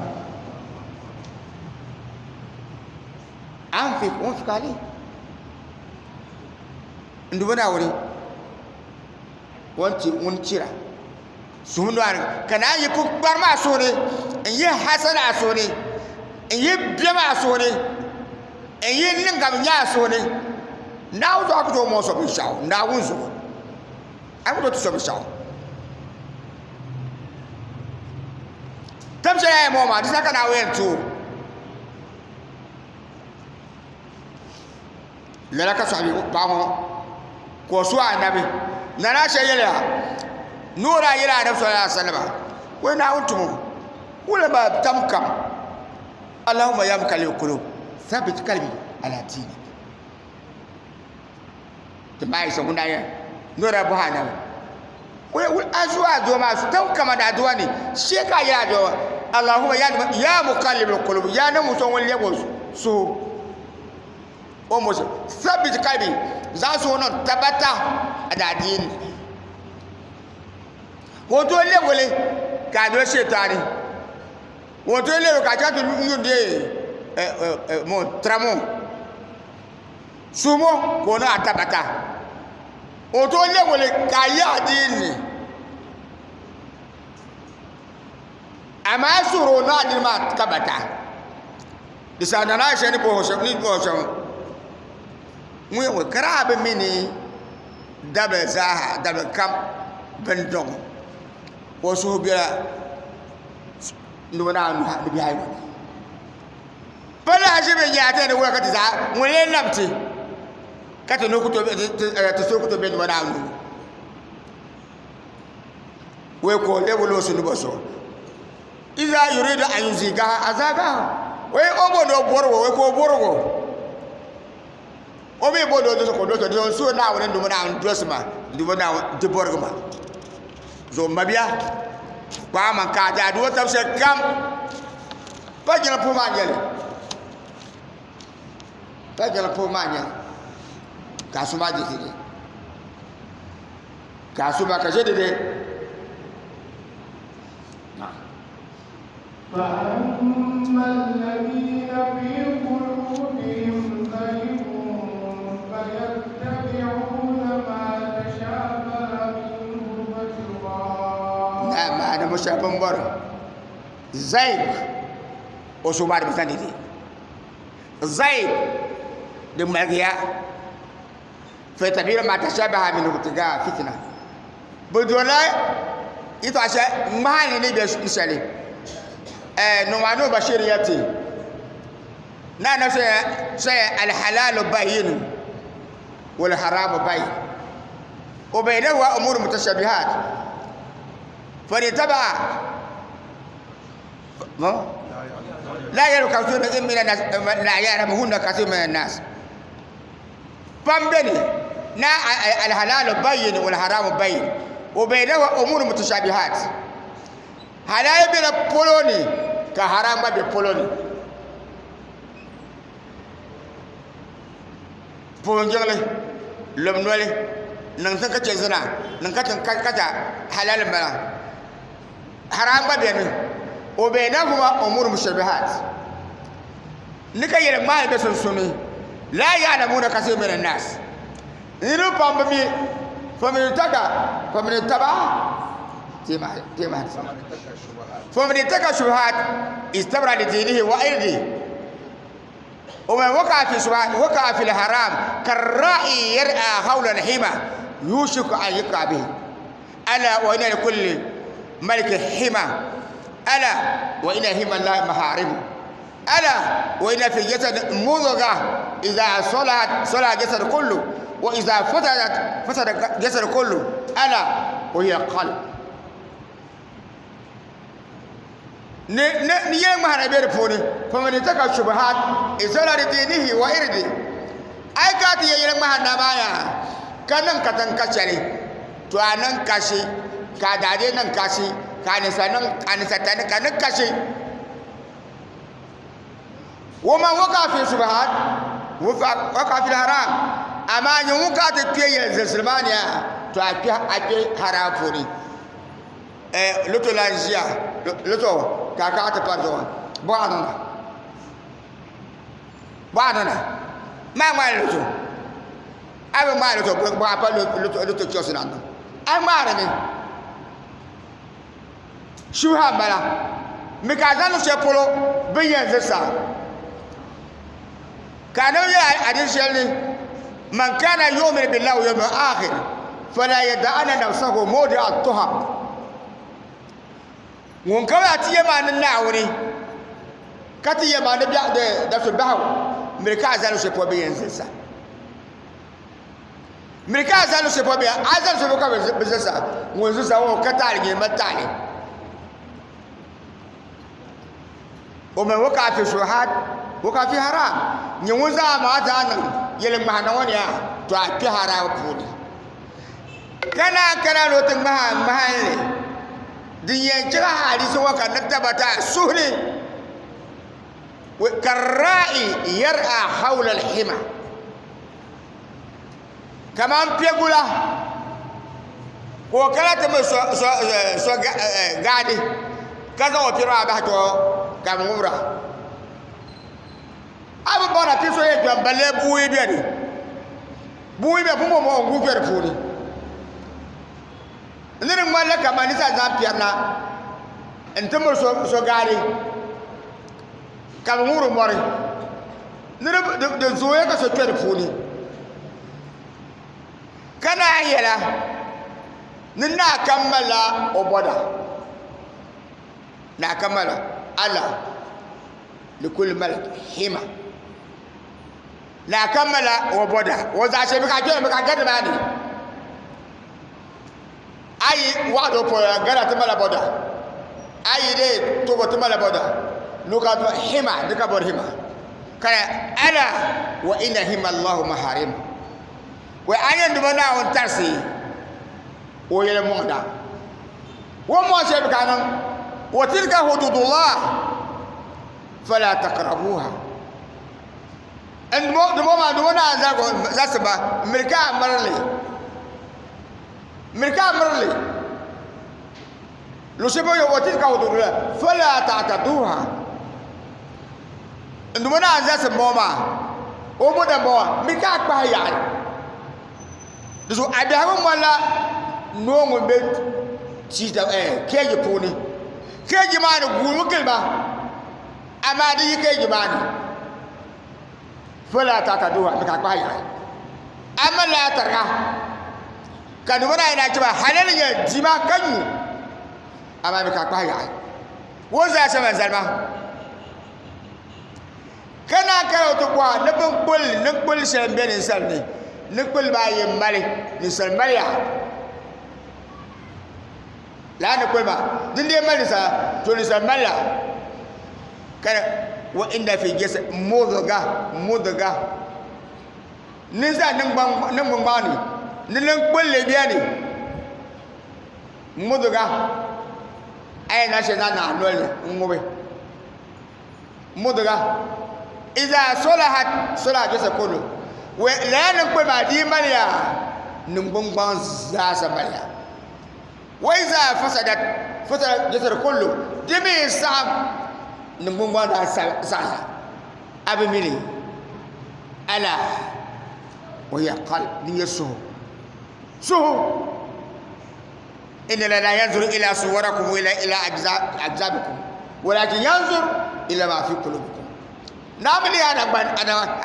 Speaker 6: anfik unfik ali n dubu naawuni o ni ti ŋun tira suhu nɔri ka naan yi pukpari maa suhu ni n yi hasana a suhu ni n yi biɛm a suhu ni n yi niŋ ka bi nyɛ a suhu ni Naawuni zuɣu a ku tooi mɔŋ so binshaɣu Naawuni zuɣu a ku tooi ti so binshaɣu tam shɛli a yɛn mɔŋ maa di saha ka Naawuni yɛn ti o Lala ka sahabi paɣa ŋɔ ka o suhi anabi Nana Aisha yɛliya ni o daa yɛli anabi sallallahu alaihi wasallam o yi Naawuni tumo wula maa tam kam Allahumma ya muqallibal qulub thabbit qalbi ala dinik ti ma Aisha ŋun daa yɛli ni o daa bɔhi anabi A zuwa addu'a maa su kama da addu'a ni she ka ya addu'a Allahumma ya ya muqallibal qulub ya na muso won lebo su o mo sabit qalbi za su wonon tabata da addini woto lebole ka do shetani woto lebo ka cha tu nyunde mo tramo sumo ko na tabata woto lebole ka ya addini amma suro na addini ma tabata bisa na na shani bo shani bo shani mu ye kara be mini dabɛ zaaha dabɛ kam bin dɔŋ o suhu bɛla nubi naa nuha ni bihi ayi ŋɔ pala ʒi bɛ nyaa ti ni wula ka ti zaa ŋun lee nam ti ka ti nuhi ku tooi ti suhu ku tooi bɛ nubi naa nuhi wei ka o lebi o su nuba zuɣu iza yuridu an yuzigaha azagaha wei o bo ni o bɔrigo wei ka o bɔrigo o mi bo do ko do to so Naawuni dubu Naawuni dosi ma dubu Naawuni di bɔrigi ma zuɣu mabia kpaa man ka a daa duwa tab shɛli kam pa jina puhi maa nyɛli pa jina puhi maa nyɛli ka a su maa di dide ka a su maa ka ʒe dide.
Speaker 7: فأما الذين في قلوبهم زيغ فيتبعون ما تشابه منه ابتغاء
Speaker 6: Na ma da mushabin bar zaig o su maa di bi dide zaig di ŋmaligiya fayattabi'una ma tashabaha minhu ibtigaa fitna bi dola yɛltɔɣa shɛli ŋmahali ni bɛ shɛli Nu'manu Bashir ya ti na na sai alhalalu bayyin wal haramu bayyin wa bainahuma umur mutashabihat فليتبع لا يعلم كثير من الناس لا يعلمهن كثير من الناس pam beni na alhalalu bayyin wal haramu bayyin wa bainahuma umur mutashabihat halal bela polo ni ka haram gba be polo ni puun jiŋli lom noli niŋ tiŋ ka chɛ zina niŋ ka tiŋ ka ta halal n bala haram gba beni wa bainahuma umur mutashabihat ni ka yɛli ŋmaali bɛ sunsuuni la ya'lamuna kasir min annas niriba pam bi mi faman ittaka faman ittaba faman ittaka shubuhat istabra li dinihi wa irdihi ومن وقع في شبهات وقع في الحرام كالراعي يرعى حول الحمى يوشك أن يقع به ألا وإن لكل ملك حمى ألا وإن حمى الله محارمه ألا وإن في الجسد مضغة إذا صلحت صلح الجسد كله وإذا فسدت فسد الجسد كله ألا وهي القلب ni ni ni yɛn ŋmahara bɛ di puuni faman ittaka shubuhat istabra li dinihi wa irdi ai ka ti yɛ yɛli ŋmahara na maa yaa ka niŋ katiŋ ka chɛli to a niŋ kashi ka a daadee niŋ kashi ka a ninsa niŋ a ninsa tani ka niŋ kashi waman waka fi shubuhat waka fi haram amaa nyɛ ŋun ka ti kpɛ yɛli zilisi maa ni yaa to a kpɛ a kpɛ haram puuni loto la n ʒiya loto ka a kaɣa ti pari zuɣu boɣa niŋda boɣa niŋda maa ŋmaari loto a bi ŋmaari loto boɣa pa loto chɛsi na niŋ a ŋmaarimi shubha n bala mi ka a zaŋ luɣu shɛli polo bin yɛn zuɣusaa ka anabi yɛli hadisi shɛli ni man kana yu'minu billahi wal yawmil akhir fala yada'anna nafsahu mawdi'a tuham ŋun kam yaa ti yɛ maa ni Naawuni ka ti yɛ maa ni dabisi bahigu miri ka a zali shɛli polo bɛ yɛn zilisa miri ka a zali shɛli polo bɛ a zali shɛli polo ka bi zilisa ŋun zilisa ŋɔ ka taali nyɛ ma taali ومن وقع في شبهات وقع في حرام nyɛ ŋun zaa maa zaa niŋ yɛli ŋmahi na ŋɔ ni yaa to a kpɛ haram puuni. Ka naan kana ni o ti ŋmahi a ŋmahinli din yɛn chɛ ka hadiisi ŋɔ ka di tabbata a suhu ni, Karra'i yar'a hawla al-hima, kaman piɛgula ka o kana ti mi so gaadi ka zaŋ o piɛri maa bahi to ka bi ŋubira. A bi baŋda ti so yɛn kpɛm balle bua yi beni, bua yi beni pumpɔŋɔ o guui kpe di puuni. Ni di ŋmanila kaman ni sa zaŋ piɛri na nti miri so gaadi ka bi ŋubiri mɔri ni di zooya ka so kpe di puuni ka naan yɛla ni naa kam malila o bɔda, naa kam malila ala likuli malik hima naa kam malila o bɔda o zaɣ shɛli mi ka a kpɛri mi ka a gari nimaani. Ayi waɣado polo Ghana ti mala bɔda ayi dee Togo ti mala bɔda luka to hima di ka bɔri hima ka ala wa inna hima Allahu maharim wa a yɛn duma Naawuni tarisi o yɛli mɔŋda o mɔŋ shɛli bi ka niŋ wa tilka hududullah fala taqrabuha n dumo maa dumo naa zalisi ba miri ka a mirili miri ka a mirili luɣushɛli polo wa tilka hududullah fala ta'taduha n dumo naa zalisi n bɔŋɔ maa o mo da bɔŋɔ miri ka a kpahi yaɣali di zuɣu a biɛhigu ŋmanila noo ŋun bɛ keeji puuni keeji maa ni guumi giliba amaa di yi keeji maa ni fala ta'taduha miri ka a kpahi yaɣali a malila a tariga ka duba daa yɛn chɛba halali nyɛ dima ka nyu amaa mi ka a kpahi yaɣi o zaa shɛba n zalima ka naan kana o ti bɔha ni bin kpulli ni kpulli shɛli n bɛ ninsal ni ni kpulli maa yi mali ninsal maliya lala ni kpulli maa din dee mali ninsala to ninsal malila ka wa inna fi jasad mudga mudga Ninsal niŋgbuŋ ni ni niŋ kpulli beni muduga a yɛn zaŋ shɛli zaŋ niŋ a noli ni n-ŋubi muduga iza solahat solaha jasad kullu lala niŋ kpulli maa di yi maliya niŋgbuŋ zaasa maliya wa iza fasadat fasada jasad kullu di mi yi saɣim niŋgbuŋ daa saɣiya A bi mi li? Ala wa hiya qalb, din nyɛ suhu. Suhu, inna la yanzuru ila suwarakum wa ila ajsamikum walakin yanzur ila ma fi qulubikum. Naa mi lihi a nagbani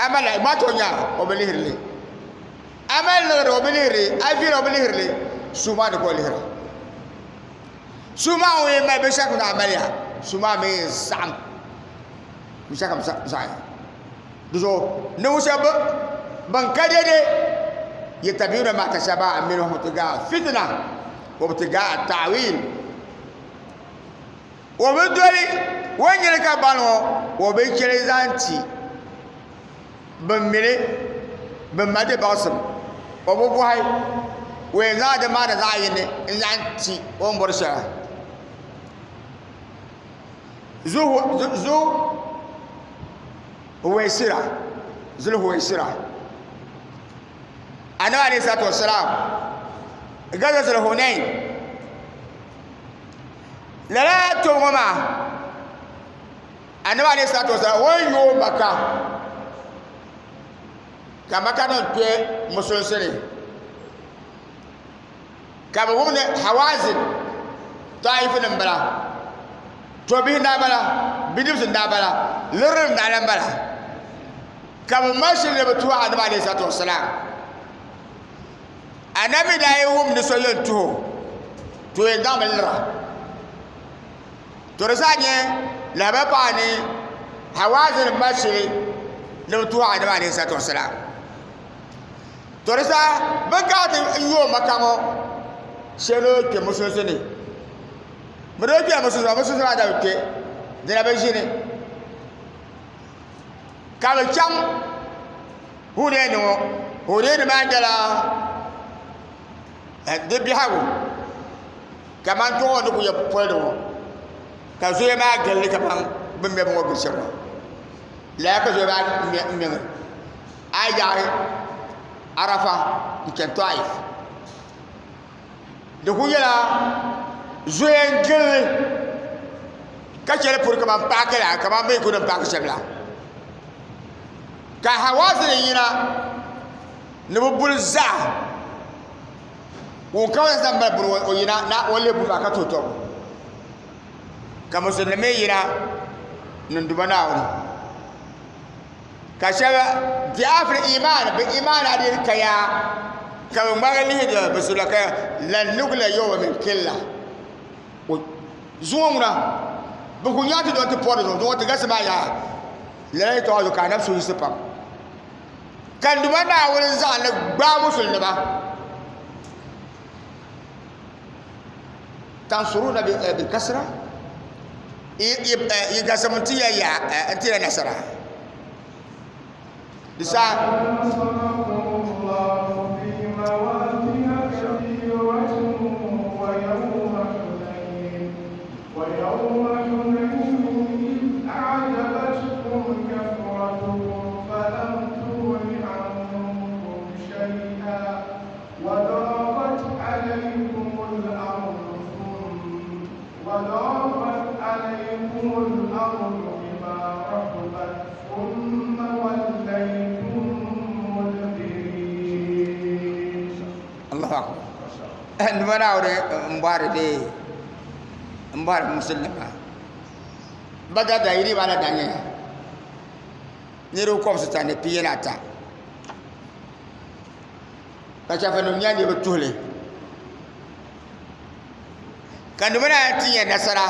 Speaker 6: amala ma to nya o bi lihiri li. A mali liɣiri o bi lihiri li, a viɛla o bi lihiri li, suhu maa ni ka o lihira. Suhu maa ŋun yɛn mali binshɛɣu kam a maliya, suhu maa mi yɛn saɣim. Binshɛɣu kam saɣaya di zuɣu ninvuɣu shɛba ban ka dɛdɛ yatabiuna ma tashabaha minhu ibtigaa fitna wa ibtigaa ta'wil o bi doli o ni nyɛli ka bani ŋɔ o bi chɛli zaŋ ti bin mili bin mali di baŋsim o bi bɔhi o yɛn zaŋla di maani zaɣ yini n zaŋ ti o ni bɔri shɛli. Zu huwaisira zul huwaisira anabi alayhi salatu wasalam gazatul hunain lala tobu ŋɔ maa anabi alayhi salatu wasalam o ni yooi maka ka maka nim kpɛ musulinsi ni Ka bɛ wum ni Hawazin Taifu nim bala, tɔbbihi n-daa bala, bidibisi n-daa bala, lirinim n-daa lan bala. Ka bɛ mali shili ni bɛ tuhi Annabi alayhi salatu wasalam. Annabi daa yi wum ni so yɛn tuhi o, to yɛn zaŋmi lira. To di zaa nyɛ lahibali paɣa ni Hawazin mali shili ni bɛ tuhi Annabi alayhi salatu wasalam. To di saha bɛ ni kana ti yooi Maka ŋɔ shee ni o kpe musulinsi ni. Bɛ daa kpela musulinsi maa, musulinsi maa daa bi kpe, dina bi ʒini. Ka bɛ chaŋ Huneeni ŋɔ, Huneeni maa nyɛla Di biɛhigu kamani kpɛ ŋɔ ni ku yɛ poli ŋɔ ka zoya maa gilli kamani bin mɛbi ŋɔ gili shɛm ŋɔ lala ka zoya maa mɛmi a yi yaɣi Arafa n chɛni Taif di ku nyɛla zoya n gilli ka chɛli puri kamani paaki la kamani bi ni ku niŋ paaki shɛm la ka Hawazin yina ni bi buli zaa ŋun kam yɛn zaŋ mali buni o yina na o lihi buni maa ka tuhi tɔbu ka musulimi mi yina ni n Duuma Naawuni ka shɛba di'afil imaan bi imaan adili ka yaa ka bi ŋmaligi lihi bi suhuri la ka lan nugla yawma min qilla zuŋɔ ŋuna bi ku nyaŋ ti dɔn ti pɔri zuŋɔ zuŋɔ ti galisi maa yaa lala yɛtɔɣa zuɣu ka anabi suhu yiɣisi pam Ka n Duuma Naawuni zaŋ li gbaai musulinima. Tansuruna bi kasra, yi gasimi n-ti ya yaa n-ti ya nasara. Di saha.
Speaker 7: ويوم حنين إذ أعجبتكم كثرتكم فلم تغن عنكم شيئا وضاقت عليكم الأرض وضاقت عليكم الأرض بما رحبت ثم وليتم مدبرين.
Speaker 6: الله أكبر. N bɔhiri dee n bɔhiri musulinima ba da yiri ba la da nyɛ niriba kɔbisita ni pia ni ata ka chɛfanim nyɛ niriba tuhili ka niriba maa ti nya nasara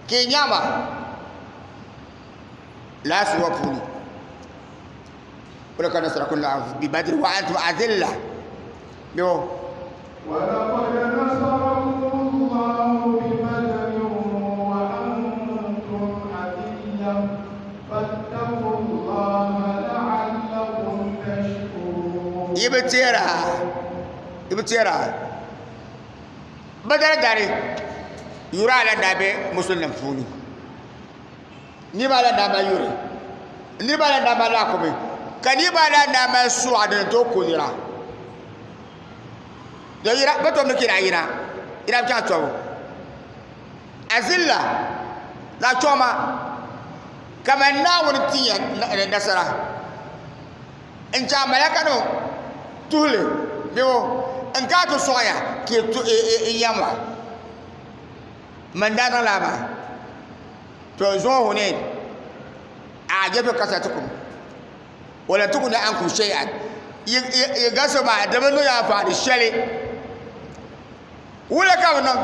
Speaker 6: ka yi nya ma lala suura puuni walakad nasarakum llahu bi badrin wa antum azilla bɛ
Speaker 7: ولقد نصركم الله ببدر وأنتم أذلة فاتقوا الله لعلكم تشكرون
Speaker 6: yi bi teera yi bi teera badar dari yuri ala daa be musulinim puuni niriba ala daa mali yuri niriba ala daa mali laakumi ka niriba ala daa mali suɣa din tooi ku nira do yira bi tom ni kira yina yina bi chaŋ tɔbu azilla zaɣ chɔma kamani Naawuni ti ya nasara n chaŋ malaka nim tuhili bɛ n kana ti sɔŋ ya ka yi yɛm wa man daa niŋ laa maa to zuŋɔ Hunain a'jabtum kasratukum walam tughni ankum shay'an yi galisibu maa di bi niŋ ya anfaani shɛli wula ka bi niŋ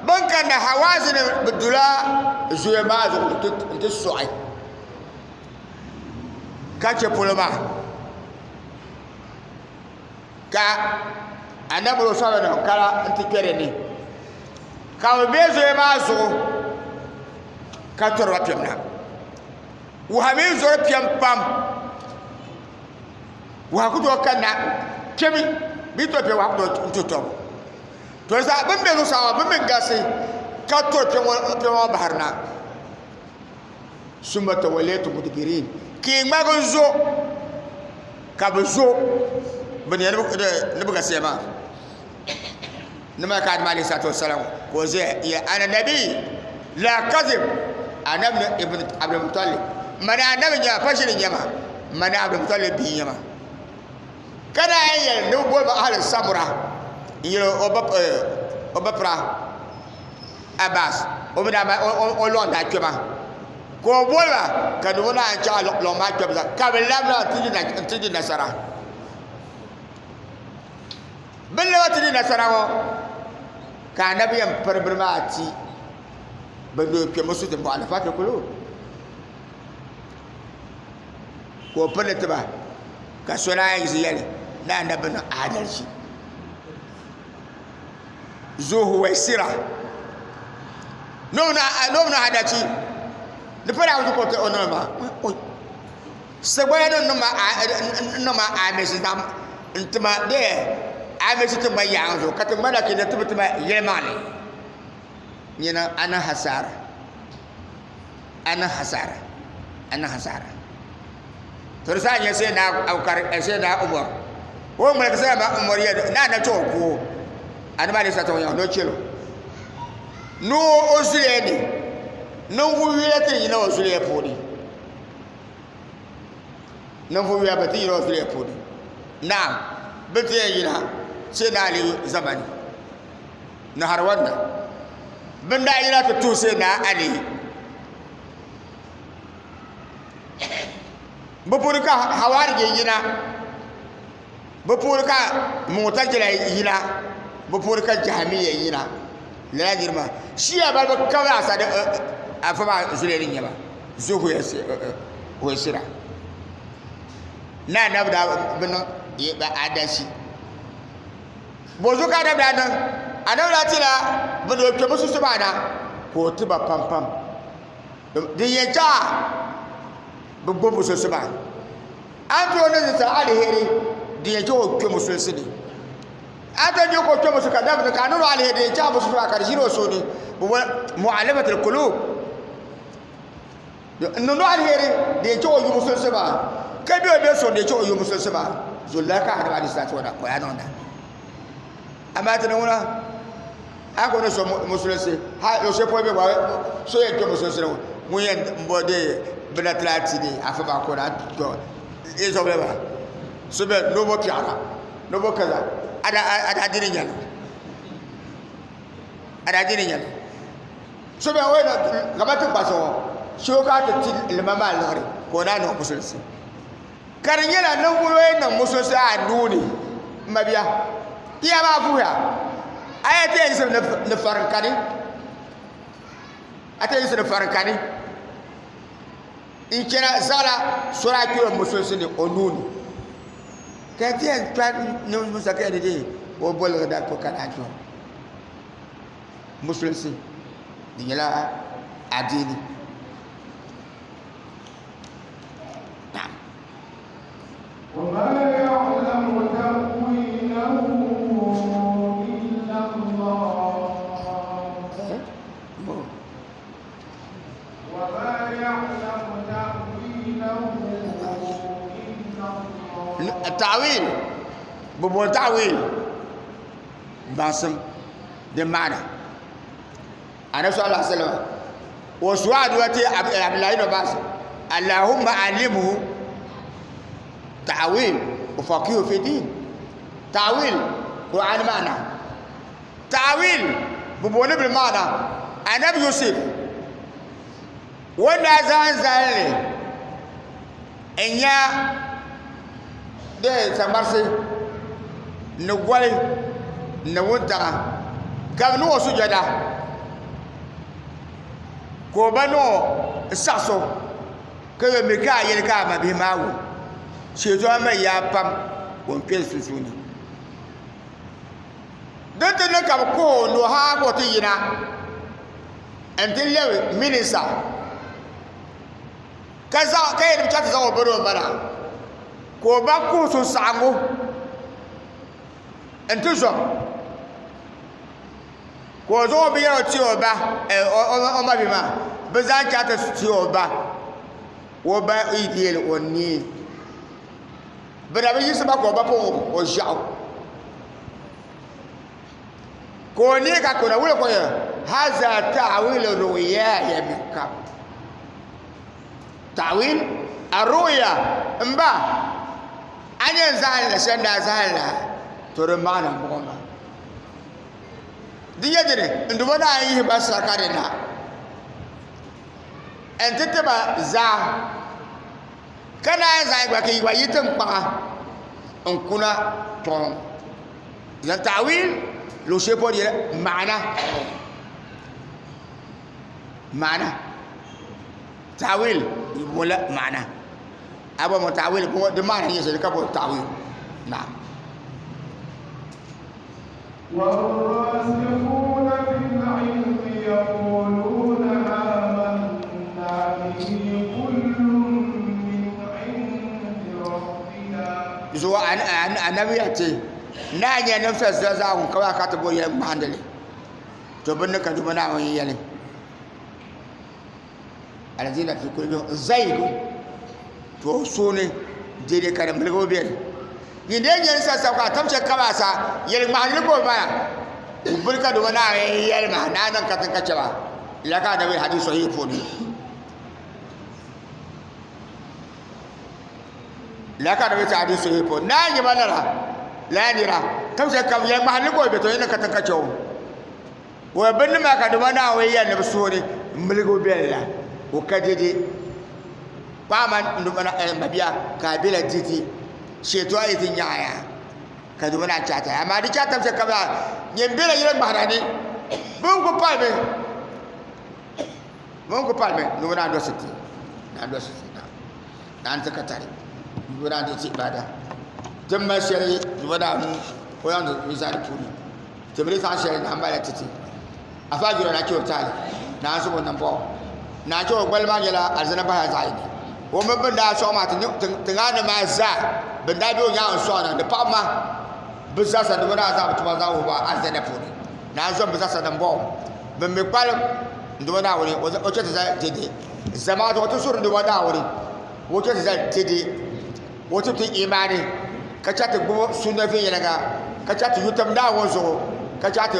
Speaker 6: bin kanna Hawazin bi dula zoya maa zuɣu n ti soɣi ka chɛ polo maa ka anabi o sɔba nim kana n ti kpɛ dinni ka bi bɛ zoya maa zuɣu ka toriba kpɛm na Wahu mii zori piɛm pam wahu ku tooi kanna kpɛmi bee tooi piɛ wahu ku tooi n ti tom to di saha bin bɛ zuɣusaa maa bi mii galisi ka tori piɛm ŋɔ bahari na summa tawallaytum mudbirin ka yi ŋmaligi zo ka bi zo bi ni bi galisiya maa ni malaka Adamu alayhi salatu wasalam ka o ʒɛya ya ana nabi la kazib anabi ibn Abdul Muttalib mani anabi nyɛma pa ʒiri nyɛma mani Abdul Muttalib bia nyɛma ka naan yɛli ni bi boli ba ahli samura n yɛli o ba pira Abbas o mi daa o lɔŋ daa kpɛma ka o boli ba ka ni o naan chaŋ lɔŋ maa kpɛbu zaa ka bi labina n ti di nasara Bɛ ni labi ti di nasara ŋɔ, ka anabi yɛn piri bini maa ti bɛ ni o kpe musuliti mɔɣu ni Fatih Kulub. Ka o piri li ti ba, ka so naan yiɣisi yɛli ni anabi niŋ aadalichi. Zuhuwaisira ni o niŋ aadalichi di pa Naawuni zuɣu ka o niŋ li maa. Sagbana ni niŋ ma amisi n-ti ma bee A mi ti tiŋgbani yaɣiŋ zuɣu ka tiŋgbani la kina ti bi ti ma yɛlimaŋli. Nyina a niŋ hasaara, a niŋ hasaara, a niŋ hasaara. To di saha nyɛ sai naa Abubakar, sai naa Umar. O ni ŋmaligi sai naa Umar yɛli ni anabi chaŋ o ku o, anabi alayhi salatu wa ni o chɛl o. Ni o zuliya ni ninvuɣ yuya ti yina o zuliya puuni. Ninvuɣ yuya bi ti yina o zuliya puuni. Naam, bɛ ti yɛn yina sai naa Ali zamani ni Hariwanda. Bɛ daa yina ti tuhi sai naa Ali. Bɛ puuni ka Hawariji yina, bɛ puuni ka Mu'tazila yina, bɛ puuni ka Jahmiya yina. Lala niriba maa Shia balibu kam zaasa di afa maa zuliya ni n-nyɛ ba Zuhuwaisira. Ni Anabi daa bi niŋ ba adalci. Bɔzuɣu ka Anabi daa niŋ? Anabi daa tila bɛ ni o kpe musulinsi maa na ka o ti ba pampam. Din yɛn chaɣa bi gbubi musulinsi maa a ni tooi niŋ ninsal aliheri din yɛn chɛ ka o kpɛ musulinsi ni a ti nyɛ ka o kpɛ musulinsi ka dabi ka a niŋ aliheri din yɛn chaɣa musulinsi maa ka di ʒiri o suhu ni bi boli mu'alifatul qulub n niŋ aliheri din yɛn chɛ ka o yu musulinsi maa ka bɛ o bɛ so din yɛn chɛ ka o yu musulinsi maa zuliya ka anabi alayhi salatu wa salam ka o yaa niŋda amaa ti ni ŋuna a ku ni so musulinsi ha o shɛli polo bɛ gba so yɛn kpɛ musulinsi ni ŋun yɛn bo de bina ti laati de afa maa ko na to i zɔbili maa so bɛ ni bo piɛɣu ni bo kaza a daa dini nyɛli a daa dini nyɛli so bɛ o yɛn kamani ti kpasi ŋɔ so ka ti ti lima maa liɣiri ka o naan niŋ musulinsi Ka di nyɛla ninvuɣ yɛn niŋ musulinsi a nuu ni, m mabia, ti ya maa vuhiya, a ya ti yɛn yiɣisi ni fariŋ kani, a ti yɛn yiɣisi ni fariŋ kani n-chana zaɣila soli a kpɛri musulinsi ni o nuu ni, ka ti yɛn kpa niŋ musa ka yɛn ni deei o boligi daa po ka naan kpe o musulinsi, di nyɛla adiini.
Speaker 7: وما يعلم تأويله إلا الله وما يعلم تأويله إلا الله
Speaker 6: التعويل ببول تعويل baŋsim di maana anabi sallallahu alaihi wasallam o su aduwa ti abdullahi ibn abbas allahumma alimhu ta'wil wa faqihu fi din ta'wil qur'an ma'na ta'wil bi booni bil ma'na anabi yusuf wanda zaŋ zalli n nya de saŋmarisi ni goli ni wuntaŋa ka bi niŋ o sujada ka o ba niŋ o saɣaso ka yɛli mi ka a yɛli ka a ma bihi maa wum shɛtɔna mali yaa pam ka o kpɛ sunsuuni din ti niŋ ka bi kuhi o ni o haa ka o ti yina n ti lɛbi minista ka zaŋ ka yɛli chaŋ ti zaŋ o bini o ma na ka o ba kuhi suhusaɣingu n ti zom ka o zaŋ o binyɛra ti o ba o ma bihi maa bi zaa chaŋ ti ti o ba o ba yi deeli o nii bi na bi yiɣisi ba ka o ba pun o ʒiɛɣu ka o neei ka kuna wula ka o yɛli haza ta'wil ru'yaya min qabl ta'wil ar-ru'ya n ba a ni yɛn zahim la shɛli n daa zahim la to di maana m-bɔŋɔ maa di nyɛ dini n duuma naan yihi ba sarika ni na n ti ti ba zaa ka naan zaŋ gba ka yi gba yi tiŋkpaŋa n kuna tɔŋ Zan ta'wil luɣ shɛli polo di yɛla ma'ana ma'ana ta'wil di bola ma'ana a bɔri mi ta'wil di ma'ana nyɛ shɛli ka boli ta'wil naam.
Speaker 7: والراسخون في العلم يقولون آمنا به كل من عند ربنا
Speaker 6: Zuwa annabi ya ce Naa nyɛ nimsa zaa zaa ŋun ka ka ti bo yɛli ŋmahindili to bini ka duuma Naawuni yɛli alazina fi kulubihim zaygu to suuni dede ka di miligibu beni nyin dee nyɛ sa sa ka tam shɛli kama sa yɛli ŋmahindili ka o maya bini ka duuma Naawuni yɛli ma naa niŋ katiŋ ka chɛba la ka anabi hadis sahihi puuni La ka di bi saɣi di suhi po naa nyɛ ba lala lala nira ka bi ka yɛli ŋmahi ni ka o bɛ to yɛn ka tiŋ ka chɛ o o bin nim maa ka dama Naawuni yɛli ni bi suhuri miligi bɛli la o ka dede paɣa man mabia ka a bɛla dede shɛtɔɣa yi ti nyaɣaya ka dama naan chɛ a amaa di chɛ a tam shɛli kam zaa nyɛ n bɛla yɛli ŋmahira ni bin ku palimi bin ku palimi ni o naan dolisi ti naan dolisi ti naan ti ka tari ni o naan di ti ibada ti ni mali shɛli ni o naan o naan di mizani puuni ti mi di zaŋ shɛli naan mali ti ti afa jura na chɛ o taali naan zaŋ o nambɔɣu naan chɛ o gbali maa nyɛla alizana bahi zaɣ yini o mini bin daa sɔŋ maa ti ŋaa ni maa zaa bin daa bɛ o nyaangi sɔŋ na ni paɣaba maa bi zaa sa ni bi daa zaŋ bi tuma zaŋ wuhi ba alizana puuni naan zom bi zaa sa nambɔɣu bin mi kpalim n duba Naawuni o chɛ ti zali dede zamaatu o ti suri n duba Naawuni o chɛ ti zali dede o ti ti imaani ka chɛ ti gbubi sunna viɛnyɛliŋga ka chɛ ti yutim Naawuni zuɣu ka chɛ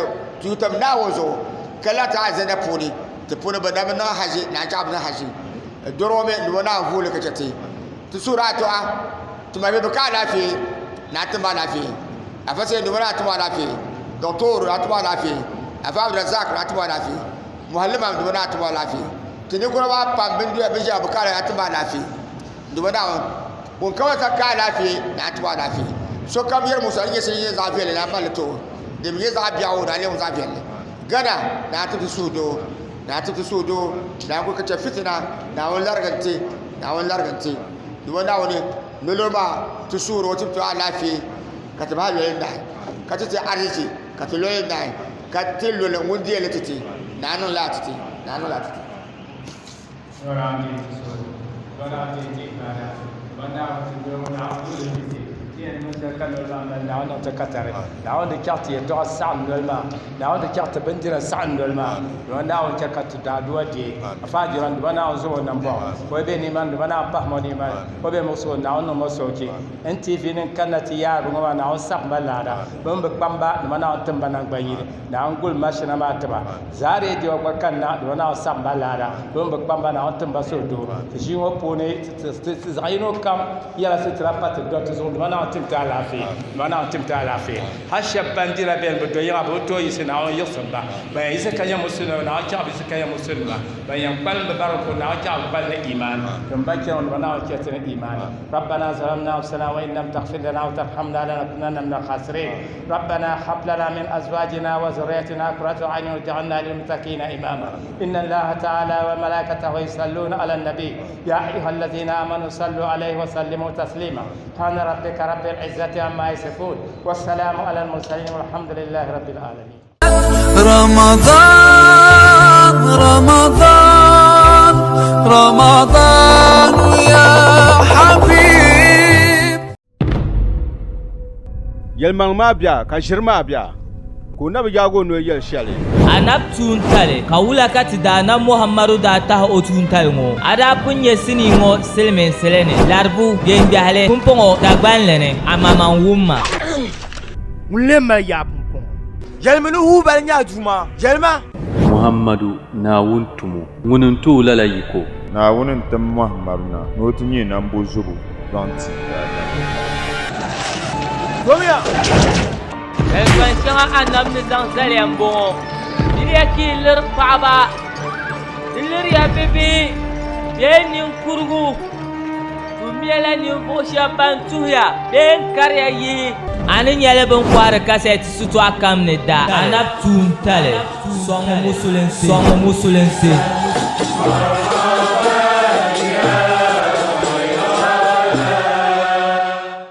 Speaker 6: ti yutim Naawuni zuɣu ka lahi ti alizanda puuni ti puuni bi na bi niŋ haʒi naan chɛ bi niŋ haʒi doro mi n duba Naawuni vuuli ka chɛ ti ti suhuri adua ti ma bi bi ka alaafee naa ti ma alaafee afa sai duba naa ti ma alaafee doctor naa ti ma alaafee afa abdulrazak naa ti ma alaafee muhallima duba naa ti ma alaafee ti ninkura maa pam bin doya bin ʒɛya bi ka naa ti ma alaafee duba naa ŋun kama sa ka alaafee naa ti ma alaafee sokam yɛri musa ni nyɛ shɛli nyɛ zaɣ viɛlli naa mali ti o din nyɛ zaɣ biɛɣu naa leemi zaɣ viɛlli gana naa ti ti suhudoo naa ti ti suhudoo naa ku ka chɛ fitina naawuni larigi n-ti naawuni larigi n-ti duba naawuni nolo maa ti suhuri o ti ti alaafee ka ti bahi loli nahi ka ti ti ariziki ka ti loli nahi ka ti loli ŋun deei li ti ti naa niŋ lala ti ti naa niŋ lala ti ti.
Speaker 8: Naawuni di chaɣ ti yɛtɔɣa saɣim noli maa Naawuni di chaɣ ti bindira saɣim noli maa Duuma Naawuni chɛ ka ti daaduwa deei Afa jiran Duuma Naawuni zuɣu o nambɔɣu o be nimaani Duuma Naawuni pahim o nimaani o be muɣisigu Naawuni niŋm o soochi NTV nim kanna ti yaarigu ŋɔ maa Naawuni saɣim ba laada bɛ mini bɛ kpamba Duuma Naawuni tim ba naŋgbanyini Naawuni guli mashina maa tiba Zaa redio gba kanna Duuma Naawuni saɣim ba laada bɛ mini bɛ kpamba Naawuni tim ba suhudoo ti ʒii ŋɔ puuni ti zaɣ yino kam yɛla sitira pa ti dɔriti zuɣu Duuma Naawuni tim ti alaafee Duuma Naawuni tim ti alaafee hali shɛba ban dira beni bɛ do yiŋa bɛ bi tooi yiɣisi Naawuni yiɣisim ba ban yɛn yiɣisi ka nyɛ musulinima Naawuni chaɣ bɛ yiɣisi ka nyɛ musulinima ban yɛn kpalim bɛ barigu puuni Naawuni chaɣ bɛ kpalim ni imaani din ba chani ŋɔ Duuma Naawuni chɛ ti ni imaani ربنا ظلمنا أنفسنا وإن لم تغفر لنا وترحمنا لنكونن من الخاسرين ربنا هب لنا من أزواجنا وذريتنا قرة أعين واجعلنا للمتقين إماما إن الله تعالى وملائكته يصلون على النبي يا أيها الذين آمنوا صلوا عليه وسلموا تسليما سبحان ربك رب العزة عما يصفون والسلام على المرسلين والحمد لله رب العالمين
Speaker 4: رمضان رمضان رمضان يا حبيب
Speaker 2: Yɛlimaŋli maa bia ka ʒiri maa bia, ka o na bi yaag o noli yɛli shɛli.
Speaker 9: Anab tuuntali, ka wula ka ti Daanab Muhammadu daa tahi o tuuntali ŋɔ? A daa pun nya sinii ŋɔ silimiinsili ni, Laribu, Biɛŋgbɛhili, pumpɔŋɔ Dagbanli ni, amaa man wum ma.
Speaker 10: Ŋun lee mali yaa pumpɔŋɔ?
Speaker 11: Yɛlimi ni Hubal nyɛ a Duuma. Yɛlima!
Speaker 12: Muhammadu, Naawuni tumo, ŋuni n-ti o lala yiko.
Speaker 13: Naawuni n-tim Muhammadu na ni o ti nyɛ nambozubo zaŋ ti daadamnim.
Speaker 11: Domiya!
Speaker 9: Zalikpan shɛŋa Anab ni zaŋ zali ya m-bɔŋɔ, Miriya ka yi liri paɣiba, di liriya bibihi bee ninkurigu. Tummiya la ninvuɣ shɛb ban tuhiya bee n-kariya yihi. A ni nyɛli bɛ ni kɔhiri kasɛti sitɔɣu kam ni da. Anab tuuntali sɔŋmi musulinsi.